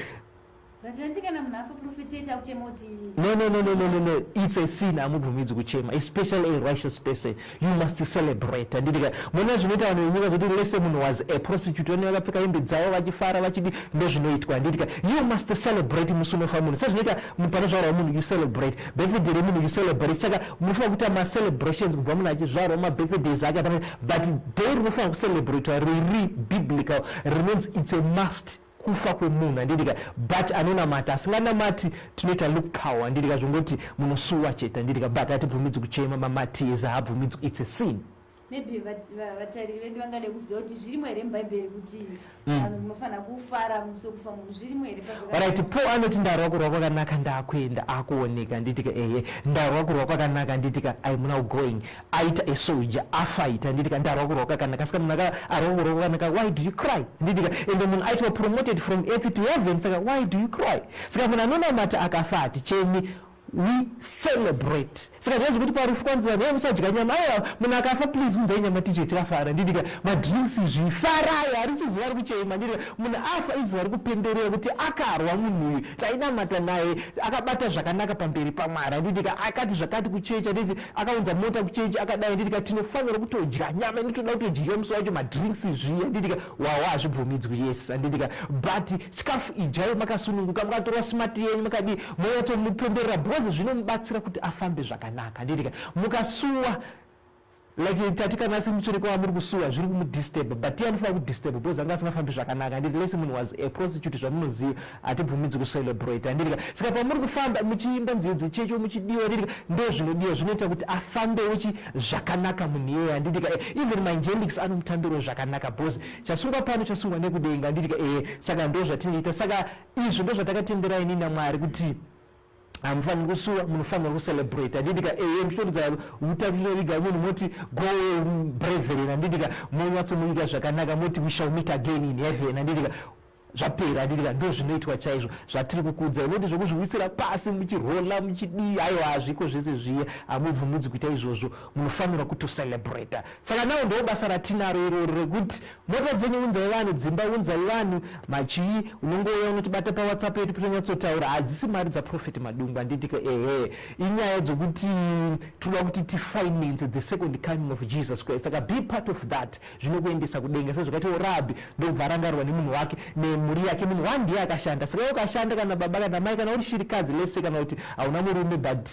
A: But vati kana munhu afa, Prophet, akuchema kuti
B: No, it's a sin. Hamubvumidzwi kuchema, especially a righteous person. You must celebrate, handitika? Mona zvinoita vanhu venyika zvoti lese munhu was a prostitute, vane vakapfeka hembe dzavo vachifara vachidi, ndozvinoitwa, handitika? You must celebrate musi unofa munhu, sezvinoita panozvarwa munhu, you celebrate birthday remunhu, you celebrate. Saka munofanira kuita macelebrations kubva munhu achizvarwa, mabirthdays ake, but day rinofanira kucelebratwa riri biblical rinonzi it's a must, kufa kwemunhu, handitika? But anonamata, asinganamati tinoita look power, handitika? Zvongoti munosuwa chete, handitika? But hatibvumidzi kuchema, mamatears haabvumidzwi, it's a sin.
A: Maybe vatariri vedu vangade kuziva kuti zvirimo here mubhaibheri kuti vanhu munofanira kufara musi wekufa munhu? Zvirimo here?
B: Right, Paul anoti, "Ndarwa kurwa kwakanaka, ndakuenda." Akuoneka, handitika? Ehe, ndarwa kurwa kwakanaka, handitika? I'm now going. Aita a soldier, afighta, handitika? Ndarwa kurwa kwakanaka. Saka munhu arwa kurwa kwakanaka, why do you cry, handitika? Ende munhu aitwa promoted from earth to heaven, saka why do you cry? Saka munhu anonamata akafa hatichemi, we celebrate. Saka zvia zvekuti parufu kwanzi vanhu musadya nyama, aiwa, munhu akafa, please unzai nyama tidye tikafara, nditika? Madrinks, zvifarai, harisi zuva rekuchema, nditika? Munhu afa izuva rekupemberera kuti akarwa munhu uyu, tainamata naye, akabata zvakanaka pamberi paMwari, handitika? Akati zvakati kuchechi, handiti? Akaunza mota kuchechi, akadai, handitika? Tinofanira kutodya nyama inotoda kutodyiwa musi wacho, madrinks zviya, handitika? Wawa hazvibvumidzwi, yes, handitika? But chikafu idyai makasununguka, mukatora smart yenyu, makadii, monyatsomupemberera because zvinomubatsira kuti afambe zvakanaka, handitika? Mukasuwa, like tati kana asi mutsvereko wamuri kusuwa, zviri kumudisturb, but iye anofanira kudisturb because anga asingafambi zvakanaka, handiti? Lese munhu was a prostitute, zvamunoziva, hatibvumidzi kucelebrate, handitika? Saka pamuri kufamba muchiimba nziyo dzechecho, muchidiwa, handitika? Ndo zvinodiwa, zvinoita kuti afambewo chi zvakanaka munhu iyeye, handitika? Even maangelics anomutambirawo zvakanaka because chasungwa pano chasungwa nekudenga, handitika? Saka ndo zvatinoita. Saka izvo ndo zvatakatendera ini naMwari kuti hamufaniri kusuwa, munofanira kucelebrate, handitika? Eye, muchitoridza uta, muchitoriga munhu, moti, "Go, brethren," handitika? Monyatsomuviga zvakanaka, moti, "We shall meet again in heaven," handitika? Zvapera, handitika? Ndo zvinoitwa chaizvo zvatiri kukuudzai, noti zvokuzviwisira pasi muchirola muchidii, aiwa, hazviko zvese zviya, hamubvumidzi kuita izvozvo, munofanira kutocelebrata. Saka nawo ndo basa ratinaro iroro rekuti mota dzenyu unzai vanhu, dzimba unzai vanhu, machii unongouya unotibata paWhatsApp yedu tonyatsotaura. Hadzisi mari dzaProphet Madungwe, handitika? Ehe, inyaya dzokuti toda kuti tifinance the second coming of Jesus Christ. Saka be part of that, zvinokuendesa kudenga, sezvakaitawo Rahabhi, ndokubva arangarirwa nemunhu wake nemhuri yake. Munhu one ndiye akashanda. Saka iwe ukashanda, kana baba kana mai, kana uri shirikadzi lese, kana kuti hauna murume, but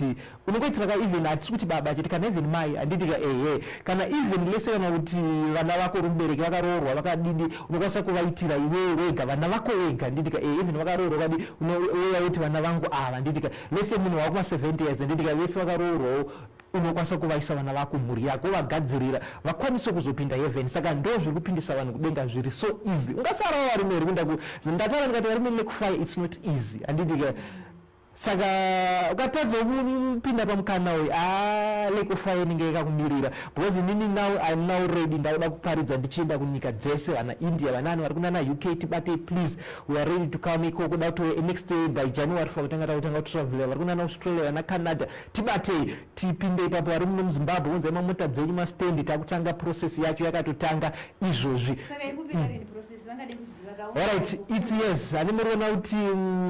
B: unongoitira ka, even hatisi kuti baba chete, kana even mai, handitika? Ehe, kana even lese kana kuti vana vako uri mubereki vakaroorwa vakadidi, unokwanisa kuvaitira iwewe wega, vana vako wega, handitika? Ehe, even vakaroorwa vakadi, unouya kuti vana vangu ava, handitika? Lese munhu wakuma 70 years, handitika? Vese vakaroorwawo, unokwanisa kuvaisa vana vako, mhuri yako, vagadzirira vakwanise kuzopinda heaven. Saka ndo zviri kupindisa vanhu kudenga, zviri so easy. Ungasarawo varume here kuenda? Ndataura ndikati varume lekufire, it's not easy, handitika? Saka ukatadza kupinda pamukana uyu, a lake of fire inenge yakakumirira, because inini now I'm now ready, ndauda kuparidza ndichienda kunyika dzese, vana India, vanani vari kunana UK, tibatei please, we are ready to come ikoko. Da kuti next day by January fa kutanga takutanga kutravela, vari kunana Australia, vana Canada, tibatei tipinde ipapo. Vari muno muZimbabwe, unzai mamota dzenyu, mastendi, takutanga process yacho yakatotanga izvozvi.
A: Saka ikupera rini process? Vangade kuziva ka.
B: Alright, it's yes, hani muriona kuti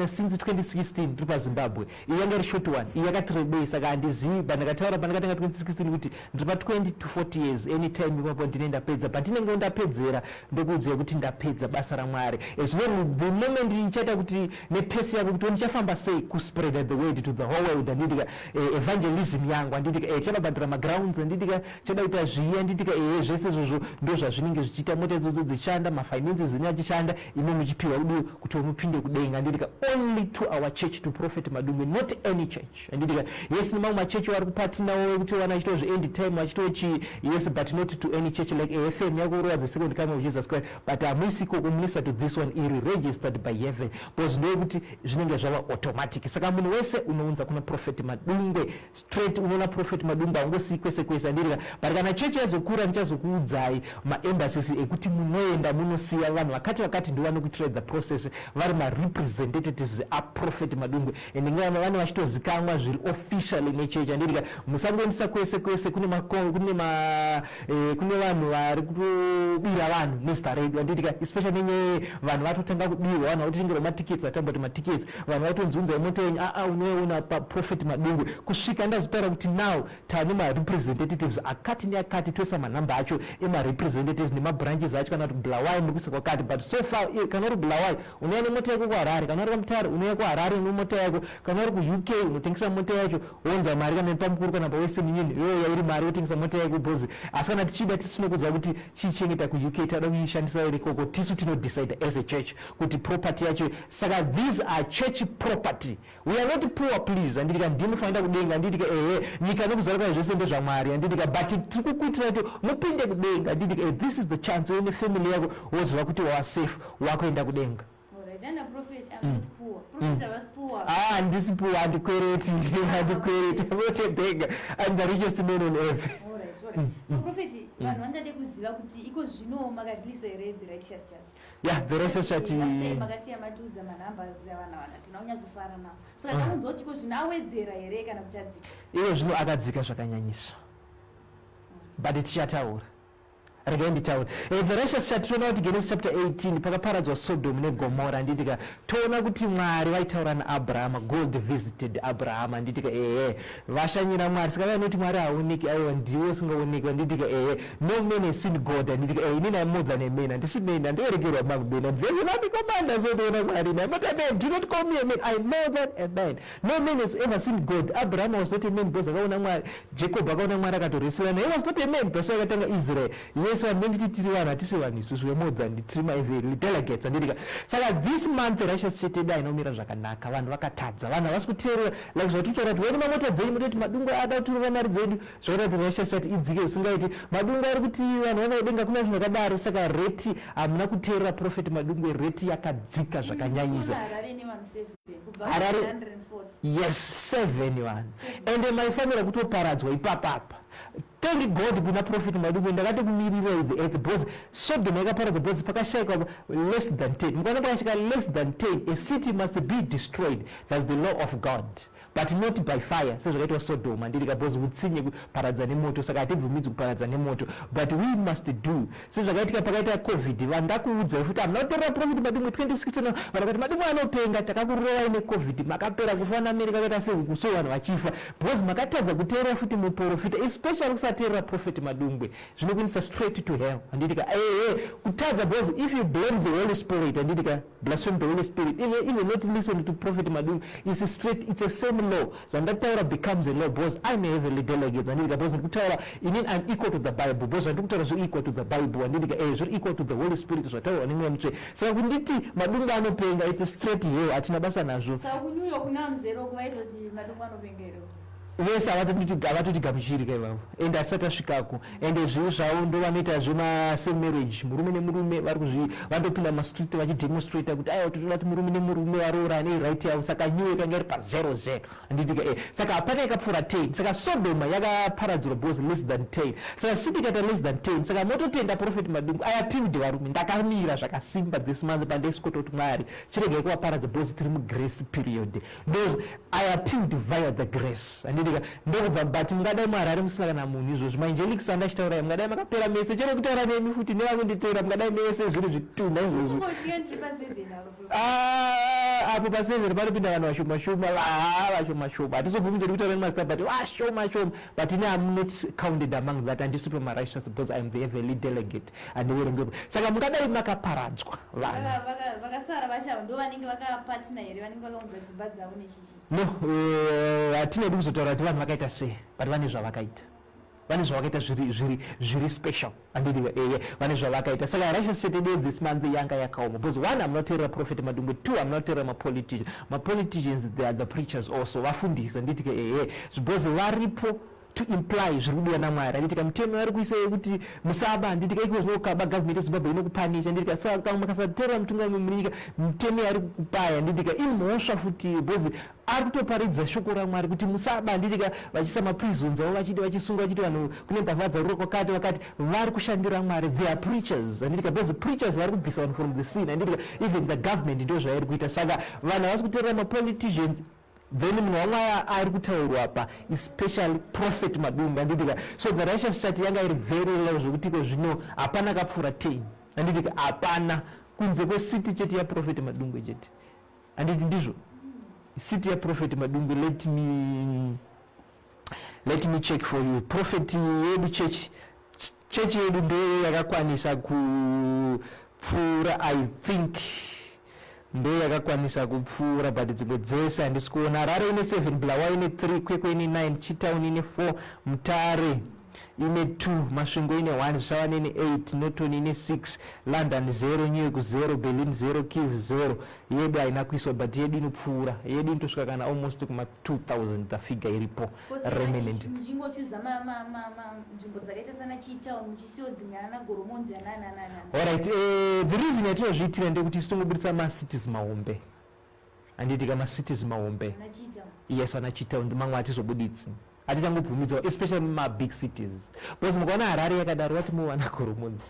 B: since 2016 tiri paZimbabwe. Iyi yanga iri short one, iyi yakati rebei, saka handizivi. Pandakataura pandakatanga 2016 kuti ndiri pa20 to 40 years, anytime ipapo ndine ndapedza. Pandinenge ndapedzera, ndokuudzai kuti ndapedza basa raMwari. As well, the moment ichaita kuti nepace yako kuti ndichafamba sei kuspread the word to the whole world, handitika? Evangelism yangu, handitika? Chadabhadhara magrounds, handitika? Chada kuita zviya, handitika? Zvese izvozvo ndo zvazvinenge zvichiita, mota idzodzo dzichishanda, mafinances enyu achishanda, imi muchipiwa udiwo kuti mupinde kudenga, handitika? Only to our church, to Prophet Madungwe, not any church, handitika? Yes, nemamwe machechi vari kupatinawo ekuti vana vachitawo zveend time, vachitawo chi, yes, but not to any church like AFM yakurova the second coming of Jesus Christ, but hamuisi ikoko, munoisa to this one iri registered by heaven, because ndoyekuti zvinenge zvava automatic. Saka munhu wese unounza kuna Prophet Madungwe straight, unoona Prophet Madungwe, haungosii kwese kwese, handitika? But kana chechi yazokura, ndichazokuudzai maembassies ekuti munoenda munosiya vanhu. Vanhu vakati vakati ndo vanokuitirai the process, vari marepresentatives aProphet Madungwe, and vane vachitozikanwa zviri officially nechechi, handitika? Musangoendesa kwese kwese. Kune vanhu vari kutobira vanhu nezita redu, handitika? Especially nenyaya vanhu vatotanga kubirwa, vanhu vakutotengerwa matickets, vatamba kuti matickets, vanhu vatonzunzai mota yenyu. Aa, unoiona paProphet Madungwe kusvika ndazotaura kuti now tane marepresentatives akati neakati, toisa manhamba acho emarepresentatives nemabranches acho. Kana kuti Bulawayo, muri kuisa kwakati. But so far, kana uri Bulawayo, unouya nemota yako kuHarare. Kana uri kwaMutare, unouya kuHarare nemota yako. Kana uri kuUK, unotengesa mota yacho, wounza mari, kana pamukuru, kana paWestern Union, yoya iri mari, wotengesa mota yako bhozi. Asi kana tichida, tisinokuudza kuti chiichengeta kuUK, tada kuishandisa iri ikoko, tisu tinodecide as a church kuti property yacho. Saka these are church property. We are not poor, please, handitika? Ndinofanira kudenga, handitika? Ehe, nyika nokuzara kwayo zvese ndezvaMwari, handitika? But tiri kukuitira kuti mupinde kudenga, handitika? This is the chance uine family yako, woziva kuti wava safe, wakuenda kudenga.
A: Alright, and a prophet, I'm not poor. Prophet was poor.
B: Ah, handisi poor, handikwereti, handikwereti. I'm not a beggar. I'm the richest man on earth.
A: Alright. So prophet, vanhu vangade kuziva kuti iko zvino makareleasa here The Righteous Church?
B: Yeah, The Righteous Church.
A: Last time makasiya matiudza manumbers avanhu vana, tina kunyatsofara nawo. Saka takunzwa kuti iko zvino awedzera here kana kuti adzika?
B: Iye zvino akadzika zvakanyanyisa, but tichataura, regai nditaure. The Righteous Church, toona kuti Genesis chapter 18 pakaparadzwa Sodom neGomora, handitika? Toona kuti Mwari vaitaura naAbrahama. God visited Abrahama, handitika? Ehe, vashanyira Mwari. Saka vainoti Mwari haoneki, aiwa, ndiwe usingaoneki, handitika? Ehe, no man has seen God, handitika? Ehe, inini I'm more than a man, handisi man, handiverekerwa mangu man. I'm very loving commander, so toona Mwari. I'm not a man, do not call me a man, I'm more than a man. No man has ever seen God. Abraham was not a man because akaona Mwari. Jacob akaona Mwari, akatoreswa naye. He was not a man. That's why akatanga Israel. Yes, vanhu venditi tiri vanhu, hatisi vanhu isusu, we more than, tiri delegates, handitika? Saka this month Righteous Church yedu haina kumira zvakanaka. Vanhu vakatadza, vanhu havasi kuteerera, like zvatitaura kuti wene mamota dzenyu, mutoti Madungwe ada kutorera mari dzedu, zvakaita kuti Righteous Church idzike zvisingaiti. Madungwe ari kuti vanhu vana kudenga, kuna zvinhu zvakadaro. Saka rate, hamuna kuteerera Prophet Madungwe, rate yakadzika zvakanyanyisa.
A: Kuna Harare nevanhu 7 kubva 140.
B: Yes, seven vanhu, ende maifanira kutoparadzwa ipapapa. Thank God kuna Prophet Madungwe, ndakatokumirira the earth, because Sodom yakaparadzwa because pakashayikwa less than 10. Mukaona pakasvika less than 10, a city must be destroyed. That's the law of God, but not by fire sezvakaitwa Sodom, handitika? Because utsinye kuparadza nemoto, saka hatibvumidzi kuparadza nemoto, but we must do sezvakaitika pakaita COVID. Vanhu, ndakuudzai futi, hamuna kuteerera Prophet Madungwe 2016. Vanhu vakati Madungwe anopenga, takakurovai neCOVID, makapera kufa naAmerica kaita sehuku, so vanhu vachifa because makatadza kuteerera futi muprofita, especially kusateerera Prophet Madungwe zvinokuendesa straight to hell, handitika? Ehe, kutadza, because if you blame the Holy Spirit, handitika, blaspheme the Holy Spirit, even not listen to Prophet Madungwe is straight, it's a same law. Zvandataura becomes a law because I'm a heavenly delegate, handitika? Because ndikutaura inini, I'm equal to the Bible, because zvandikutaura zviri equal to the Bible, handitika? Zviri equal to the Holy Spirit, zvataurwa neMweya Mutsvene. Saka kunditi Madungwe anopenga, it's straight hell, hatina basa nazvo.
A: Saka kuNew York nevanhu zero vaitoti Madungwe anopenga here?
B: Vese havatotigamuchiri ka ivavo, ende hatisati tasvikako. Ende zvivi zvavo ndo vanoita zvemasame marriage, murume nemurume, vari kuzvi vandopinda mumastreet vachidemonstrata kuti aiwa, totoda kuti murume nemurume varoorane, right yavo. Saka New York yanga iri pazero zero, handitika? Saka hapana yakapfuura 10. Saka Sodoma yakaparadzirwa because less than 10. Saka city ikaita less than 10, saka mototenda Prophet Madungwe. I appealed, varume, ndakamira zvakasimba this month pandaisikota kuti Mwari chiregai kuvaparadza because tiri mugrace period. Ndo I appealed via the grace, handitika? Ndokubva, but mungadai muHarare musina kana munhu izvozvi, maangelics andachitaurai, mungadai makapera mese. Chero kutaura nemi futi nevakunditeera, mungadai mese zviri zvitunha izvozvi.
A: Kungotiyo ndiri pa7 apo.
B: Ah, apo pa7 panopinda vanhu vashoma shoma, vashoma shoma. Hatizobvumidze kutaura nemazita, but vashoma shoma. But ini am not counted among that, handisi pamarightious because I am the heavenly delegate, handiverengepo. Saka mungadai makaparadzwa vanhu.
A: Vakasara vacho ndo vanenge vakapatina here, vanenge vakaunza dzimba dzavo nechichi?
B: No, hatinedi kuzotaura kuti vanhu vakaita sei, but vane zvavakaita, vane zvavakaita zviri special, handiti? Eye, vane zvavakaita. Saka Righteous Church yedu this month yanga yakaoma because one, hamuna kuteerera Prophet Madungwe; two, hamuna kuteerera mapolitician. Mapoliticians, they are the preachers also, vafundisi, handiti? Ehe, because varipo. To imply zviri kudiwa naMwari, handitika? Mitemo vari kuisa yekuti musaba, handitika? Iko zvinokaba, government yeZimbabwe inokupanisha, handitika? Saka makasateerera mutungamiri munyika, mitemo yaari kukupai, handitika, imhosva futi, because ari kutoparidza shoko raMwari kuti musaba, handitika? Vachiisa maprisons avo, vachiti vachisunga, vachiti vanhu kune mbavha dzarura kwakati, vakati vari kushandira Mwari. They are preachers, handitika? Because preachers vari kubvisa vanhu from the sin, handitika? Even the government ndo zvairi kuita. Saka vanhu havasi kuteerera mapoliticians. Then munhu waMwari ari kutaurwa pa, especially Prophet Madungwe, handitika? So the righteous chart yanga iri very low, zvekuti iko zvino hapana kapfuura 10, handitika? Hapana, kunze kwecity chete yaProphet Madungwe chete, handiti? Ndizvo, city yaProphet Madungwe. Let me check for you. Prophet yedu, church yedu ndo yakakwanisa kupfuura, I think ndo yakakwanisa kupfuura, but dzimwe dzese handisi kuona. Harare ine 7, Bulawayo ine 3, Kwekwe ine 9, Chitown ine 4, Mutare ine 2, Masvingo ine 1, Zvishavane ine 8, Norton ine 6, London 0, New York 0, Berlin 0, Kiev 0. Yedu haina kuiswa, but yedu inopfuura, yedu inotosvika kana almost kuma 2000, the figure iripo remnant.
A: Muchingochuza nzvimbo dzakaita sana Chitown, muchisiwo dzimwe ana Goromonzi, anananana.
B: Alright, the reason yatinozviitira ndekuti isu tongobudisa macities mahombe, handitika? Macities mahombe.
A: Ana Chitown.
B: Yes, vana Chitown. Mamwe hatizobuditsi, hatichangobvumidzwa, especially mumabig cities, because mukaona Harare yakadaro, vati muvana Goromonzi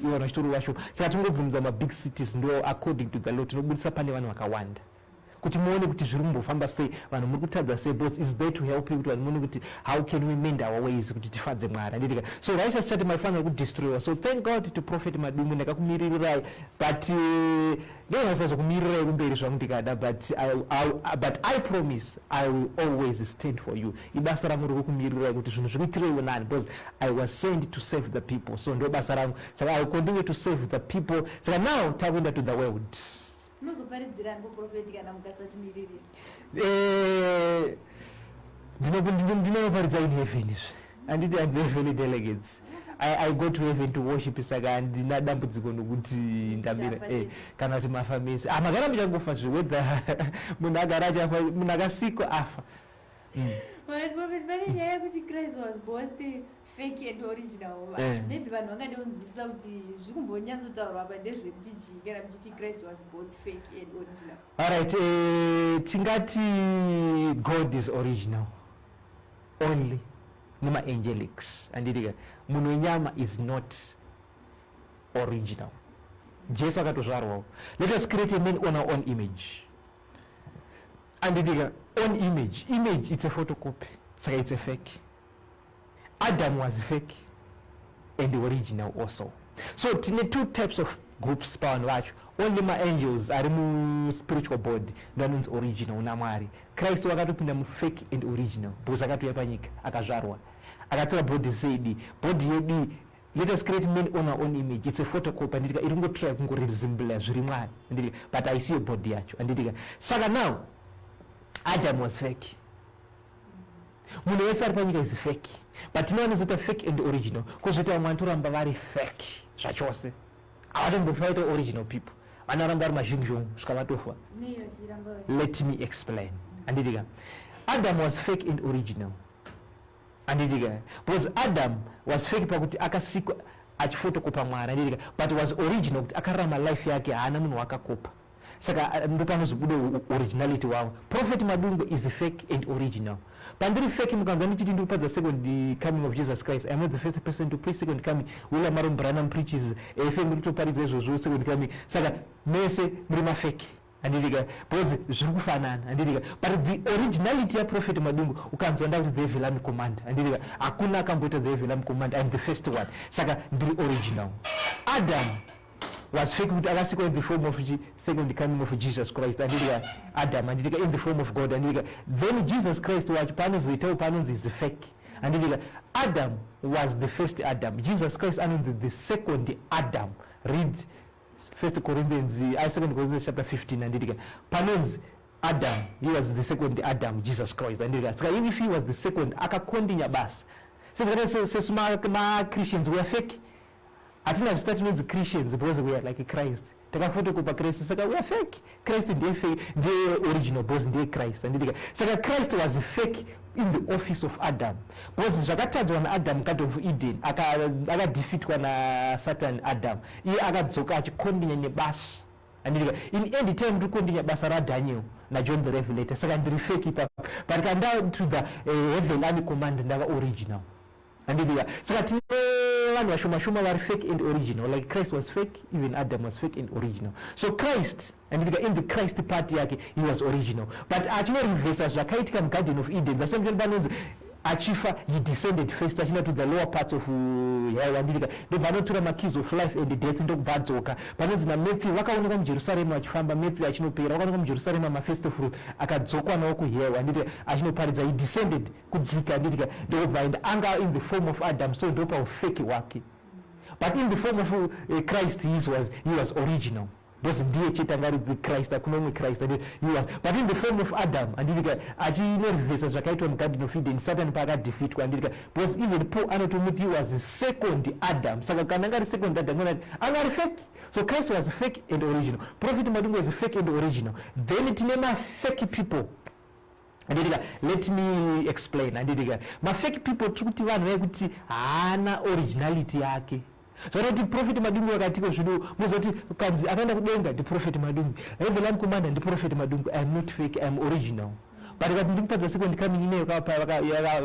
B: ivo vachitori vasho. Saka tingobvumidzwa mabig cities, ndo according to the law tinobudisa pane vanhu vakawanda, kuti muone kuti zviri kumbofamba sei, vanhu muri kutadza sei, because is there to help you kuti vanhu muone kuti how can we mend our ways kuti tifadze Mwari, handitika? So righteous chart maifanira kudestroyiwa. So thank God to Prophet Madungwe, ndakakumiririrai, but ndinosazokumirirai kumberi zvangu ndikada, but I promise I will always stand for you. Ibasa rangu rekukumirirai kuti zvinhu zvikuitireiwo nani, because I was sent to save the people. So ndo basa rangu, saka I will continue to save the people. Saka now takuenda to the world.
A: Munozoparidzirani prophet kana mukasatimiririra?
B: Ndinoparidza in heaven izvi, handiti? And the heavenly delegates, I go to heaven to worship. Saka handina dambudziko nokuti ndamira
A: Tafa.
B: Kana kuti mafa mese. Ah, magara muchangofa zve, whether munhu agara achafa, munhu akasikwa afa.
A: Right, prophet, pane nyaya yekuti Christ was both fake and original. Maybe vanhu vangade kunzwisisa kuti zviri kumbonyatsotaurwa apa ndezvekuti chii kana muchiti Christ was both fake and original.
B: Alright, tingati God is original only nemaangelics, handitika? Munhu wenyama is not original. Jesu akatozvarwawo. Let us create a man on our own image, anditika? Own image, image, it's a photocopy, saka it's a fake. Adam was fake and original also. So tine two types of groups pavanhu vacho. Only maangels ari muspiritual body ndo anonzi original naMwari. Christ wakatopinda mufake and original because akatouya panyika, akazvarwa, akatora body seidi, body yedu. Let us create man on our own image, it's a photocopy, anditika? Iri kungotry kungoresembla zviri Mwari, anditika? But haisiyo body yacho, anditika? Saka now Adam was fake. Munhu wese ari panyika is fake, but tine vanozoita fake and original. Kwozoita vamwe vanotoramba vari fake zvachose, havatombofi vaita original people, vanoramba vari mazhingzhong svika vatofa.
A: Nei vachiramba vari?
B: Let me explain, anditika? Adam was fake and original, anditika? Because Adam was fake pakuti akasikwa achifotokopa Mwari, anditika? But was original kuti akararama life yake, haana munhu wakakopa. Saka ndopanozobuda originality wavo. Prophet Madungwe is fake and original. Pandiri fake, mukanzwa ndichiti ndiri kuparidza second coming of Jesus Christ, I am not the first person to preach second coming. William Marrion Branham preaches, fm iri kutoparidza izvozvo, second coming. Saka mese muri mafake, handitika? Because zviri kufanana, handitika? But the originality yaProphet Madungwe, ukanzwa ndakuti the heavenly command, handitika? Hakuna akamboita the heavenly command. I am the first one, saka ndiri original. Adam was fake kuti akasikwa in the form of second coming of Jesus Christ, handitika? Adam, handitika, in the form of God, handitika? Then Jesus Christ wacho paanozoitawo paanonzi is fake, handitika? Adam was the first Adam. Jesus Christ anonzi the second Adam. Read First Corinthians, Second Corinthians chapter 15, handitika? Panonzi Adam, he was the second Adam, Jesus Christ, handitika? Saka if he was the second, akakondinya basa. Sezvakaita sesu machristians, we are fake. Hatina zita tinonzi Christians because we are like Christ. Takafotokopa Christ, saka we are fake. Christ ndiye fake, ndiye original because ndiye Christ, handitika? Saka Christ was fake in the office of Adam because zvakatadzwa naAdam, Garden of Eden, akadefeatwa naSatan Adam, iye akadzoka achikondinya nebasa, handitika? In end time tiri kukondinya basa raDaniel naJohn the Revelator. Saka ndiri fake ipapo, but kanda to the heaven army command, ndava original, handitika? Saka tine vanhu vashoma shoma vari fake and original. Like Christ was fake, even Adam was fake and original. So Christ, handitika, in the Christ part yake he was original, but achinorivhesa zvakaitika muGarden of Eden. Vasomuchoni panonzi achifa, he descended first achienda to the lower parts of hell, handitika? Ndobva anotora makeys of life and death, ndokubva adzoka. Panonzi naMatthew vakaonekwa muJerusarema vachifamba. Matthew achinopera, vakaonekwa muJerusarema mafirst fruits, akadzokwa nawo kuhell, handitika? Achinoparidza, he descended, kudzika, handitika? Ndokubva aenda anga in the form of Adam, so ndopaufake hwake. But in the form of Christ he was original because ndiye chete anga ari the Christ, hakuna umwe Christ. He was, but in the form of Adam, handitika, achinorivhesa zvakaitwa muGarden of Eden, Satan paakadefeatwa, handitika? Because even Paul anotomuti he was second Adam. Saka kana anga ari second Adam, anga ari fake. So Christ was fake and original. Prophet Madungwe was fake and original. Then tine mafake people, handitika? Let me explain, handitika? Mafake people tiri kuti vanhu vaikuti haana originality yake. Zvaona Prophet Madungwe vakatiko zvino muzoti kanzi akaenda kudenga ndiProphet Madungwe, Heaven Army Commander ndiProphet Madungwe. I am not fake, I am original. But kati ndikupadza second coming ineyo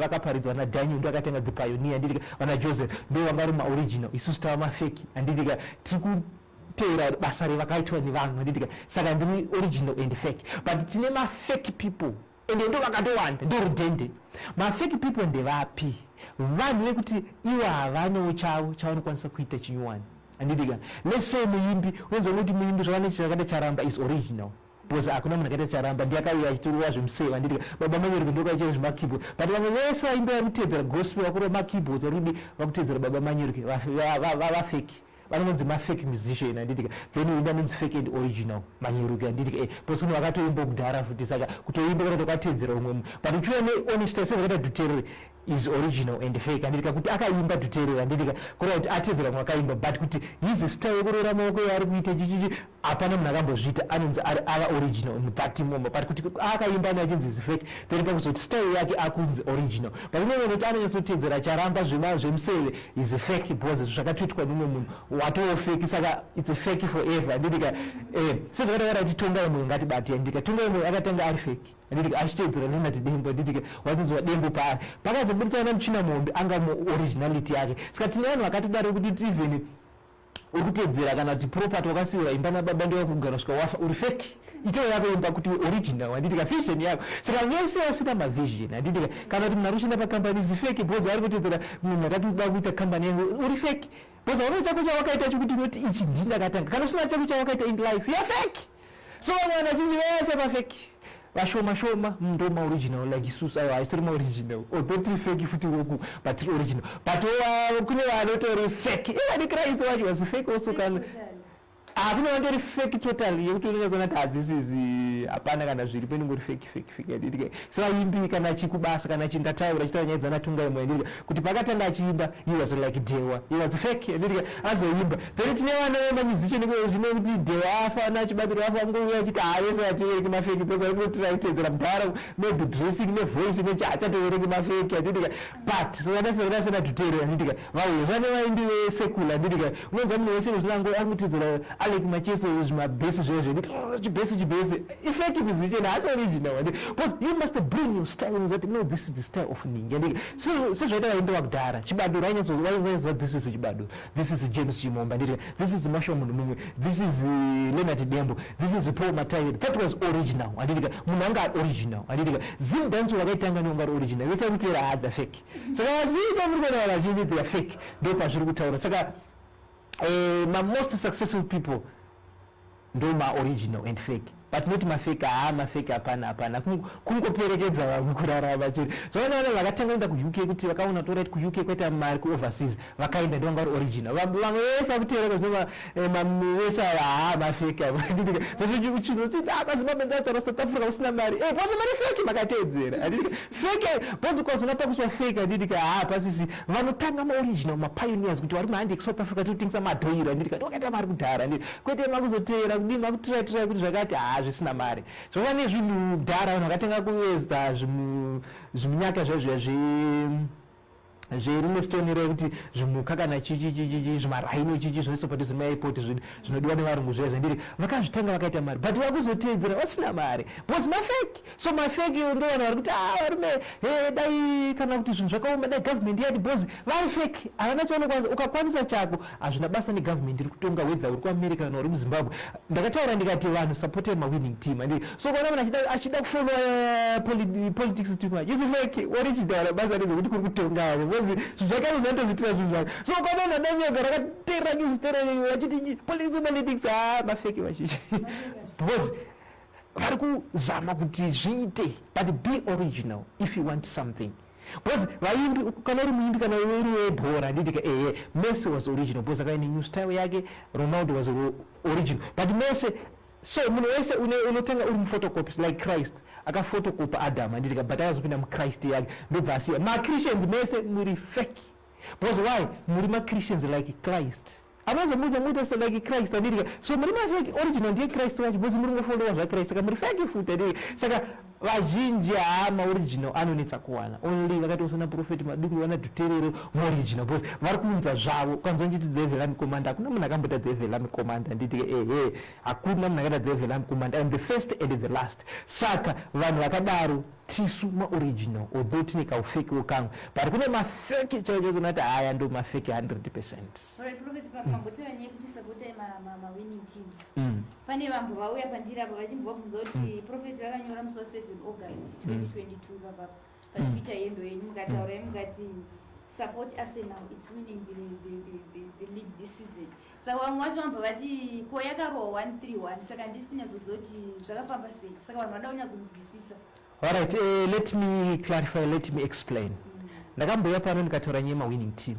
B: vakaparidzwa naDaniel, ndo akatanga the pioneer, handitika? Vana Joseph ndo vanga vari maoriginal, isusu tava mafake, handitika? Tiri kuteera basa revakaitwa nevamwe, handitika? Saka ndiri original and fake. But tine mafake people, ende ndo vakatowanda, ndo rudhende. Mafake people ndevapi? Vanhu vekuti ivo havanawo chavo chavanokwanisa kuita chinyuwani, handitika? Let's say muimbi, unonzwa kuti muimbi zvavane chakada Charamba is original because hakuna munhu akaita Charamba, ndiye akauya achitorova zvemuseve, handitika? Baba Manyeruke ndokaicha zvemakeyboard, but vamwe vese vaimbi vari kuteedzera gospel, vakurova makeyboards, vari kudi vakuteedzera Baba Manyeruke, vafake, vanonzi mafake musician, handitika? Then uimba anonzi fake and original Manyeruke, handitika? Because kune vakatoimba kudhara futi, saka kutoimba kunoto kwateedzera umwe munhu. But uchiuya nehonesty sezvakaita Dhuterere is original and fake, handitika? Kuti akaimba Dhuterere, handitika, kureva kuti atedzera mumwe akaimba, but kuti his style yekurora maoko yaari kuita chichichi, hapana munhu akambozviita, anonzi ari ava original in that moment. But kuti akaimba ane achinzi is fake, then pakuzoti style yake akunzi original. But unoona kuti anonyatsotedzera Charamba zvemuseve is fake because zvakatoitwa nemumwe munhu watoo fake. Saka it's a fake forever, handitika? Sezvakataura kuti Tongai Moyo, ngatibate, handitika? Tongai Moyo akatanga ari fake, handitika? Achiteedzera Leonard Dembo, handitika? Watinzwa Dembo paari pakazobudisa vana muchina muhombe, anga muoriginality yake. Saka tine vanhu vakatodaro kuti even uri kuteedzera kana kuti property wakasiyiwa imba nababa, ndewakugara kusvika wafa, uri fake. Itewo yako imba kuti original, handitika? Vision yako. Saka vese vasina mavision, handitika? Kana kuti munhu ari kushanda pakambani is fake because ari kuteedzera munhu akati uda kuita kambani yangu, uri fake because hauna chako chawakaita chokuti unoti ichi ndini ndakatanga. Kana usina chako chawakaita in life, you are fake. So vamwe vanhu vazhinji vese mafake, vashoma shoma ndo maoriginal like isusu. Aiwa, haisiri maoriginal, although tiri fake futi woku, but tiri original. But kune vanotori fake. Even Christ wacho was fake also. Kana hakuna vantori fake total yekuti unonyatsoona kuti this is hapana kana zviripo, inongori fake, fake, fake, handitika? Sevaimbi kana chikubasa kana chindataura chitaura nyaya dzanaTungai Moyo, handitika? Kuti pakatanga achiimba he was like Dhewa, he was fake, handitika? Azoimba. Then tine vana vemamusician zvino kuti Dhewa afa, naChibadura afa, ngouya achiti havese vachivereki mafake because varikutira kutedzera mudhara, maybe dressing nevoice nechi, hachatovereki mafake, handitika? But vakasina Dhuterere, handitika? Vauya zvane vaimbi vesecular, handitika? Unonzwa munhu wese zvinango akutedzera Alec Macheso, zvimabhesi zvezvo, nditi chibhesi chibhesi, ifake musician, haasi original, because you must bring your style that no, this is the style of ningi, andika? Sezvaita vaimbi vakudhara, Chibadura ainyatsoziva this is Chibadura, this is James Chimomba, nditi this is Marshall munhu mumwe, this is Leonard Dembo, this is Paul Matavire. That was original, handitika? Munhu anga ari original, handitika? Zimdancehall vakaitanga neunga ari original, vese vakutera hadha fake. Saka vazhinji muri kuona vazhinji they are fake, ndo pazviri kutaura. Saka ma most successful people ndo maoriginal and fake. But But not mafake. Haa, mafake hapana, hapana. Kungoperekedza vamwe kurarama chete. Zvakaona vakatanga kuenda kuUK, kuti vakaona kuti alright, kuUK kwaita mari, kuoverseas vakaenda, ndovanga vari original. Vamwe vese vakuteereka zvino vese ava, haa, mafake. Mazimbabwe ndatsara South Africa usina mari, because mari fake makateedzera, handiti? Fake, because ukazoona pakuswa fake, handiti ka? Haa, pasisi. Vanotanga maoriginal, mapioneers, kuti vari mahandi ekuSouth Africa, totengesa madhoiro, handiti ka? Ndovakaita mari kudhara, handiti? Kwete makuzoteera kudii, makutiratira kuti zvakati, haa, zvisina mari. Zvova nezvinhu dhara, vanhu vakatenga kuveza zvimunyaka zvaizviya zveRilestone rekuti zvimuka kana chichichichichi, zvimarhino chichi, zvinoiswa padhuze nemaairport, zvinodiwa nevarungu zviya, zvandiri vakazvitanga vakaita mari, but vakuzoteedzera vasina mari because mafake. So mafake ndo vanhu vari kuti, "Ah, varume, he, dai kana kuti zvinhu zvakaoma, dai government yati," because vari fake, havana chavanokwanisa. Ukakwanisa chako, hazvina basa negovernment iri kutonga, whether uri kuAmerica kana uri muZimbabwe. Ndakataura ndikati vanhu supportai mawinning team, handiti? So kuona munhu achida kufollowa politics too much is fake original, basa rezvekuti kuri kutonga avo, because zvinhu zvake anozatozvitira zvinhu zvake. So ukaona munhu adanyoga rakateerera news story vachiti politics, politics, ha, mafake vazhinji, because vari kuzama kuti zviite. But be original if you want something, because vaimbi, kana uri muimbi, kana uri webhora, handiti ka? Ehe, Messi was original because akaine new style yake. Ronaldo was original, but Messi, so munhu wese unotanga uri muphotocopy, like Christ akafotokopa Adam, handiti ka? But akazopinda muChrist yake, ndobva asiya. Machristians mese muri fake, because why? Muri machristians like Christ, amazomuita muita se like Christ, handiti ka? So muri mafake. Original ndiye Christ wacho, because muri ngofollowa zvaChrist, saka muri fake futi, handiti? Saka vazhinji, haa, maoriginal anonetsa kuwana. Only vakati usana Prophet Madungwe, vana Dhuterere, maoriginal, because vari kuunza zvavo. Ukanzwa nchiti the Heavenly Commander, hakuna munhu akamboita the Heavenly Commander, handiti? Ehe, hakuna munhu akaita the Heavenly Commander. I'm the first and the last. Saka vanhu vakadaro tisu maoriginal, although tine kaufake kamwe, but kune mafake chaicho zinati haya ndo mafake 100%.
A: Alright, Prophet, mambotaura nyaya yekuti supportai ma-winning teams. Pane vanhu vauya pandiri apa vachimbovabvunza kuti Prophet vakanyora musi wa7 August 2022 papapa paTwitter yendo yenyu, mukataurai mukati, "Support Arsenal, it's winning the league this season." Saka vamwe vacho vambva vati ko yakarohwa 131, saka handisi kunyatsoziva kuti zvakafamba sei, saka vanhu vada kunyatsonzwisisa.
B: Alright, let me clarify, let me explain. Ndakambouya pano ndikataura nyaya yemawinning team,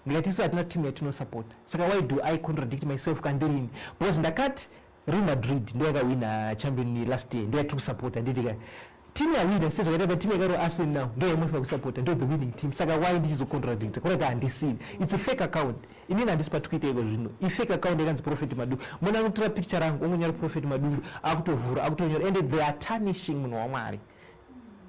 B: ndikati isu hatina team yatinosupporta. Saka why do I contradict myself kandirini? Because ndakati Real Madrid ndo yakawina champion last year, ndo yatiri kusupporta, handiti ka? Timu yawina sezvakaita pa timu yakarova Arsenal, ndo yamunofanira kusupporta, ndo the winning team. Saka why ndichizocontradicta? Kurati handisini, it's a fake account. Inini handisi paTwitter iko zvino, ifake account yakanzi Prophet Madungwe. Munhu anotora picture rangu, ongonyora Prophet Madungwe, akutovhura, akutonyora, and they are tarnishing munhu waMwari.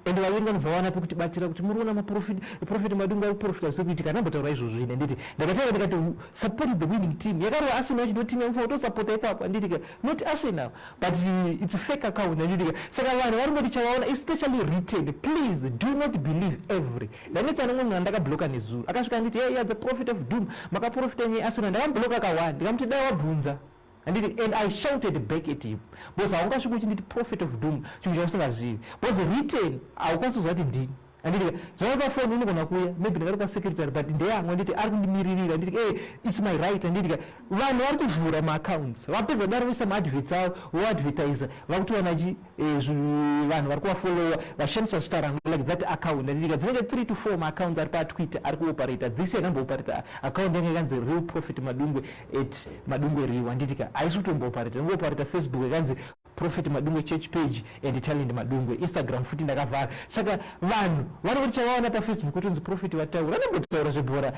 B: Ende vavengi vanobva vawana pekuti batira kuti muri kuona maprofit, Prophet Madungwe ari kuprofita zvekuitika. Ndambotaura izvozvo ine, nditi ndakataura ndikati support the winning team. Yakarova Arsenal, chino team yamufanira kutosapota ipapo, handiti ka? Not Arsenal, but it's a fake account, handiti ka? Saka vanhu vari ngoti chavaona, especially written, please do not believe every. Ndanetsa nemumwe munhu andakabloka nezuro, akasvika anditi, "Hey, you are the prophet of doom, makaprofita nyaya Arsenal." Ndakamubloka kawani, ndikamuti dai wabvunza, handiti? And I shouted back at him, because haungasviki uchinditi prophet of doom, chinhu chausingazivi, because written haukwanisi kuziva kuti ndini, handiti? Zvava pafoni unogona kuuya, maybe ndakati kwasecretary, but ndeyangu, handiti? Ari kundimiririra, handiti? It's my right, handiti? Vanhu vari kuvhura maaccounts, vapedza daro voisa maadverts avo, voadvertisa, vakutowana chi vanhu vari kuvafollowa vashandisa zita rangu, like that account, handiti? Dzinenge 3 to 4 maaccounts ari paTwitter ari kuoperata. This year ndambooperata account yange yakanzi Real Prophet Madungwe, @MadungweReal, handiti ka? Haisi kutombooperata. Ndingooperata Facebook yakanzi Prophet Madungwe Church page and Talent Madungwe. Instagram futi ndakavhara. Saka vanhu vanoti chavaona paFacebook kutonzi Prophet vataura, anombotaura zvebhora.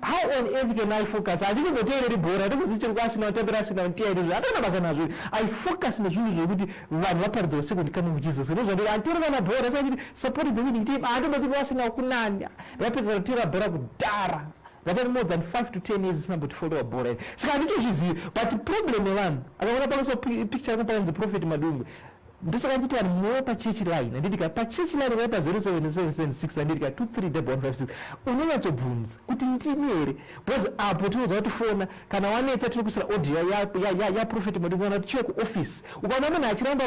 B: How on earth can I focus? Handinimboteereri bhora, handikuzi chiri kuArsenal, tambira Arsenal, ntiyai, hatana basa nazvo. I focus nezvinhu zvekuti vanhu vaparidzwa second coming of Jesus. Ndozvandiri, handiteeri kana bhora. Saka chiti support the winning team, handimbozi kuArsenal kunani. Ndakapedzisa kuteera bhora kudhara, ndatari more than 5 to 10 years isinambotifollowa bhora iri, saka handitozvizivi. But problem yevanhu, akaona pakaiswa picture yako pakanzi Prophet Madungwe. Ndosaka ndichiti vanhu munouya pachurch line, handitika? Pachurch line ukauya pa 07776, handitika, 231156, unonyatsobvunza kuti ndini here, because apo tinoziva kuti fona kana wanetsa tinokuisira audio yaProphet Madungwe kana kuti chiwe kuoffice. Ukaona munhu achiramba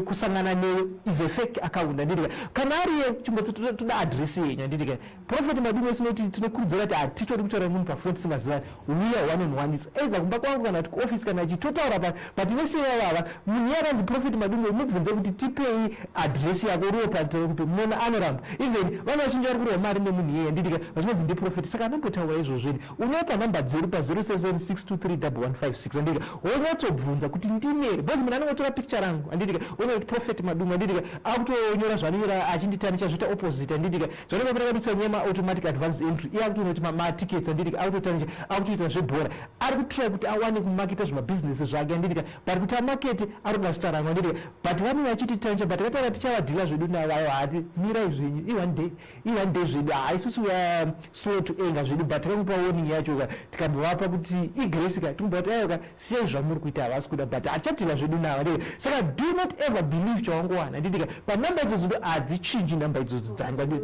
B: kusangana newe, is a fake account, handitika? Kana ariye, chimboti toda address yenyu, handitika? Prophet Madungwe tinoti tinokurudzira kuti hatitodi kutaura munhu pafoni tisingazivani. Uya one on one, either kumba kwangu kana kuti kuoffice kana chitotaura. But vese vavava, munhu iye akanzi Prophet Madungwe, mubvunze kuti tipei address yako, uriwo patikupe. Munoona anoramba. Even vanhu vazhinji vari kurwa mari nemunhu iyeye, handitika, vachinonzi ndiprophet. Saka anombotaura izvozvo. Unopa namba dzedu pa 0776231156, handitika, wonyatsobvunza kuti ndini here, because munhu anongotora picture rangu, handitika, oona kuti Prophet Madungwe, handitika, akutonyora zvaanonyora achinditanisha zvoita opposite, handitika. Zvanenge kurakatisa nyema automatic advance entry, iye akutoona kuti matickets, handitika, akutotanisha, akutoita zvebhora, ari kutry kuti awane kumaketa zvimabhizinesi zvake, handitika. But kuti amakete ari kuda zita rangu, handitika. But vanenge vachititanisha, but takataura tichavadhila zvedu navo. Aiwa, hati mirai zvenyu, i one day, i one day zvedu. Ha, isusu we are slow to anger zvedu, but takamupa warning yacho ka, tikambovapa kuti igrace ka, tikumboti aiwa ka, siyai zvamuri kuita. Havasi kuda, but hatichadhila zvedu navo, handitika. Saka do not ever believe chawangowana, handitika. Panhamba idzodzo ndo hadzichinji, nhamba idzodzo dzangu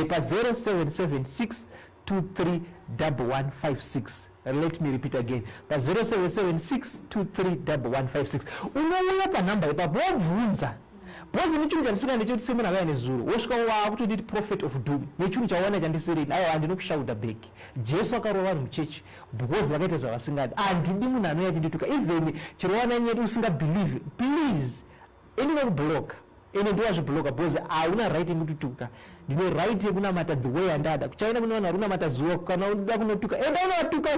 B: pa 0776 231156. Let me repeat again, pa 0776 231156. Unouya panhamba ipapo wobvunza, because nechinhu chandisingandi ndechekuti semunhu akauya nezuro, wosvika waakutonditi prophet of doom nechinhu chawana chandisirini. Aiwa, handinokushauta back. Jesu akarova vanhu muchechi because vakaita zvavasingadi. Handidi munhu anouya achindituka. Even chero wana nyedu usingabelieve, please, indinokubloka, ende ndiwazvibloka, because hauna right yekutituka. Ndine right yekunamata the way yandada. Kuchina kune vanhu vari kunamata zuva. Kana uda kunotuka, enda unovatuka.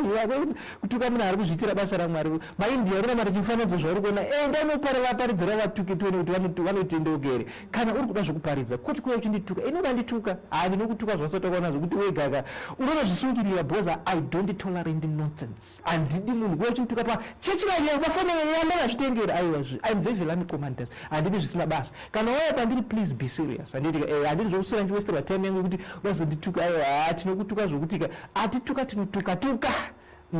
B: Kutuka munhu ari kuzviitira basa raMwari. MaIndia ari kunamata chimufananidzo zvauri kuona, enda unoparidzira vatuke, tione kuti vanotendeuka here. Kana uri kuda zvokuparidza, kwoti kuya uchindituka. Ini ukandituka, handinokutuka zvasati wakaona zvokuti wegaka unonozvisungirira, because I don't tolerate nonsense. Handidi munhu kuya uchindituka pachechi yangu, pafoni yandakazvitengera. Aiwa, I'm very army commander, handidi zvisina basa. Kana wauya pandiri, please be serious, handiti? Handidi zvokuswera ndichiwesterwa time yangu yekuti unazondituka. Aiwa, ha, tinokutuka zvokutika hatituka, tinotuka tuka.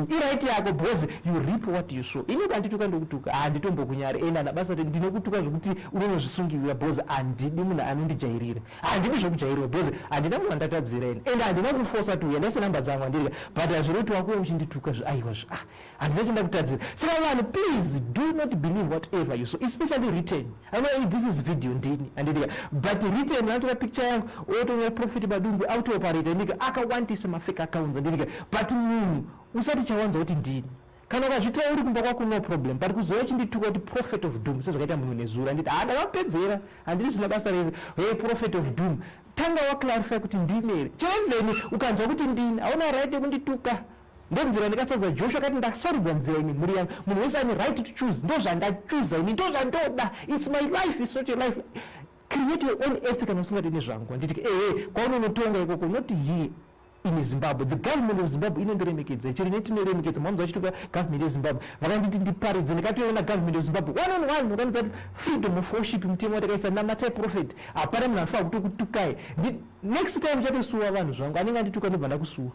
B: Iright yako, because you reap what you sow. Ini ukandituka ndokutuka, handitombokunyari, ende hana basa. Ndinokutuka zvokuti unonozvisungirira, because handidi munhu anondijairira. Handidi zvokujairira, because handina munhu andatadzira ini, ende handina kufosa kuti uya ndaise namba dzangu, handirika. But hazviri kuti wakuya uchindituka, aiwa, ah, handina chandakutadzira. Saka vanhu, please, do not believe whatever you saw, especially written. I know this is video, ndini, handitika, but written, anotora picture yangu otonyora Prophet Madungwe, autooperate, handika, akawandisa mafake accounts, handitika. But munhu usati chawanza kuti ndini. Kana ukazvitira uri kumba kwako, no problem, but kuzouya uchindituka kuti prophet of doom, sezvakaita munhu nezuro, handiti, handakapedzera, handiti zvina basa rese. Hey, prophet of doom, tanga waclarify kuti ndini here. Even ukanzwa kuti ndini, hauna right yekundituka. Ndonzira ndikasarudza. Joshua akati, "Ndasarudza nzira ini, mhuri yangu." Munhu wese ane right to choose. Ndo zvandachuza ini, ndo zvandoda. It's my life, it's not your life. Create your own earth kana usingadi nezvangu, handiti? Ehe, kwaunonotonga ikoko, not here in Zimbabwe. The government of Zimbabwe inondiremekedza, chero netinoremekedza mamunzi vachituka government yeZimbabwe. Vakanditi ndiparidze, ndikatoona government of Zimbabwe one on one. Vakandidza kuti freedom of worship mutemo watakaisa, namatai prophet, hapana munhu anofanira kutokutukai. Next time uchatosuwa vanhu zvangu, anenge andituka ndobva ndakusuwa.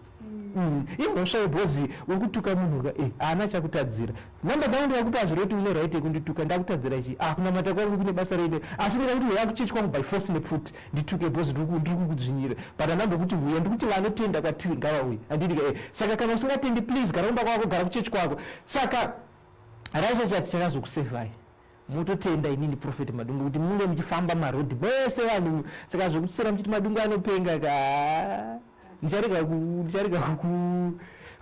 B: Imhosva yebhozi uri kutuka munhu ka, haana chakutadzira. Namba dzangu ndikakupa zviro kuti une right yekundituka, ndakutadzira chi? Ah, kunamata kwangu kune basa reine? Asi ndikakuti uya kuchechi kwangu by force nepfuti, ndituke, bhozi ndiri kukudzvinyira. But handambokuti uya, ndikuti vanotenda kwatiri ngavauye, handiti? Saka kana usingatendi, please, gara kumba kwako, gara kuchechi kwako. Saka racho chati chakazokusevhai, mutotenda inini Prophet Madungwe kuti munge muchifamba marodhi mese vanhu. Saka zvokutisora muchiti Madungwe anopenga ka, ndicharega ku.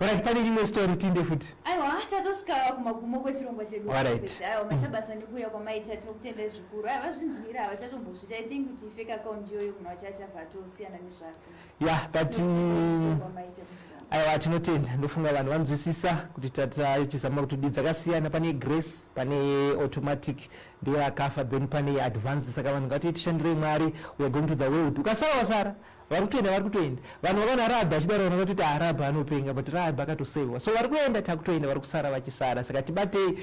B: Right, pane imwe story tinde futi.
A: Aiwa, tatosvika kumagumo kwechirongwa chedu.
B: Alright.
A: Aiwa, matabasa nekuuya kwamaita, tinokutendai zvikuru. Aiwa, vazvinzwira, havachatombozvita. I think kuti fake account iyoyo munhu wacho achabva atosiyana nezvake.
B: Yeah, but
A: Kwamaita kuchirongwa.
B: Aiwa, tinotenda. Ndofunga vanhu vanzwisisa kuti tachizama kuti dzakasiyana. Pane grace, pane automatic, ndiyo akafa, then pane advanced. Saka vanhu ngati tishandirei Mwari. We are going to the world. Ukasara wasara. Vari kutoenda, vari kutoenda. Vanhu vakaona Rahabhi achidaro vana vatoti ah, Rahabhi anopenga, but Rahabhi akatoseiwa. So vari kuenda takutoenda, vari kusara vachisara. Saka tibatei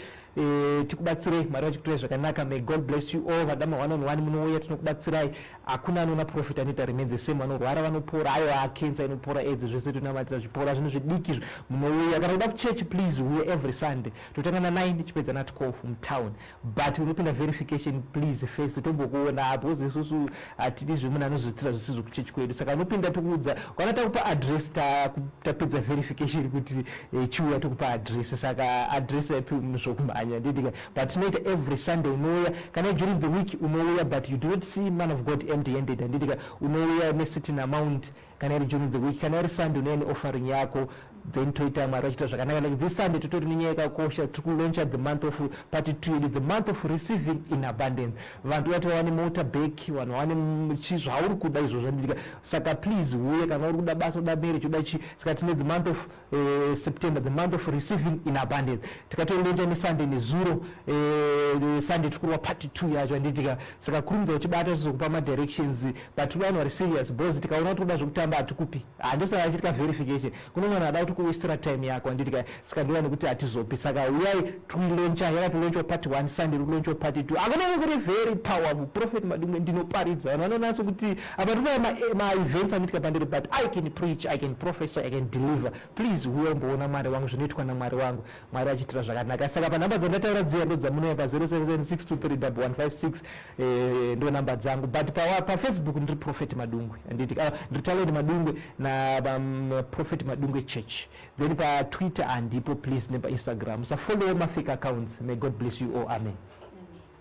B: tikubatsirei, Mwari vachikutorai zvakanaka. May God bless you all. Vadama one on one munouya tinokubatsirai. Hakuna anoona prophet anoita remain the same. Vanorwara vanopora, aiwa cancer inopora, AIDS zvese tonamatira zvipora, zvinhu zvidiki izvo. Munouya kana kuda kuchurch, please uye every Sunday. Totanga na 9 tichipedza na 12 mutown. But unopinda verification please first tombokuona because isusu hatidi zvemunhu anozoitira zvisizvo kuchechi kwedu. Saka unopinda tokuudza kana takupa address tapedza verification kuti chiuya tokupa address. Saka address haipiwi munhu zvokumhanya nditika, but tinoita every Sunday unouya, kana during the week unouya, but you do not see man of God empty handed handitika. Unouya necertain amount kana iri during the week, kana iri Sunday unouya neoffering yako, then toita Mwari vachiita zvakanaka. Like this Sunday totori nenyaya yakakosha, tiri kulauncha the month of part 2 yedu, the month of receiving in abundance. Vanhu vati vawane mota back, vanhu vawane chi zvauri kuda izvozvo handitika. Saka please uye kana uri kuda basa, uda marriage, uda chi. Saka tine the month of September, the month of receiving in abundance. Tikatolauncha neSunday nezuro, Sunday tiri kurova part 2 yacho handitika. Saka kurumidza uchibata tizokupa madirections, but tiri vanhu vari serious because tikaona kuti kuda zvekutamba hatikupi. Handosaka achitika verification kune mwana ada kuti kuwastera time yako handitika. Saka ndova nekuti hatizopi. Saka uyai tuilauncha, yakatolaunchwa part 1, Sunday iri part 2. Akunenge kuri very powerful. Prophet Madungwe ndinoparidza, vanhu vanonatso kuti apa tikuya maevents anoitika pandiri, but I can preach, I can prophesy, I can deliver. Please uya umboona Mwari wangu, zvinoitwa naMwari wangu, Mwari achiitira zvakanaka. Saka panhamba dzandataura dziya ndo dzamunouya pa 0776231156, ndo namba dzangu. But paFacebook ndiri Prophet Madungwe handiti, ndiri Talent Madungwe na Prophet Madungwe Church. Then paTwitter handipo please, nepaInstagram. Musafollow mafake accounts. May God bless you all. Amen.
A: Amen.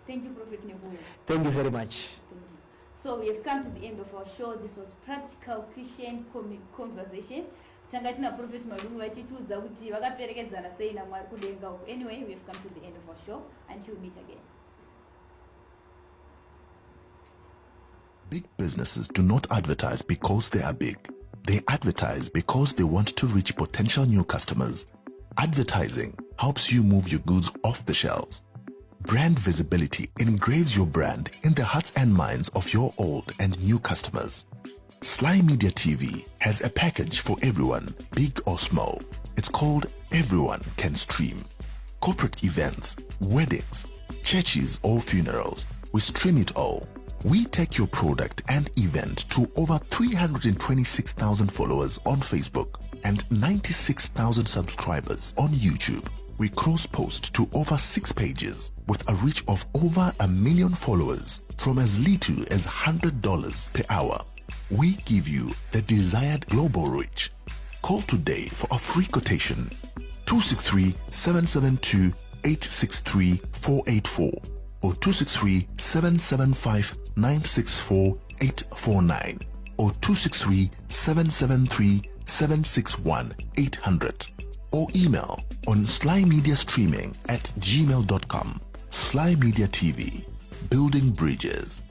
A: Thank you, Prophet Nyaguyo.
B: Thank you very much.
A: Thank you. So we have come to the end of our show. This was Practical Christian Conversation. Tanga tina Prophet Madungwe vachitiudza kuti vakaperekedzana sei naMwari kudenga uku. Anyway, we have come to the end of our show. Until we meet again.
C: Big businesses do not advertise because they are big. They advertise because they want to reach potential new customers. Advertising helps you move your goods off the shelves. Brand visibility engraves your brand in the hearts and minds of your old and new customers. Sly Media TV has a package for everyone, big or small. It's called Everyone Can Stream. Corporate events, weddings, churches or funerals, we stream it all. We take your product and event to over 326,000 followers on Facebook and 96,000 subscribers on YouTube. We cross-post to over 6 pages with a reach of over 1 million followers from as little as $100 per hour. We give you the desired global reach. Call today for a free quotation. 263 772 863 484 or 263 775 964 849 or 263 773 761 800 or email on slymediastreaming@gmail.com. Sly Media TV, building bridges.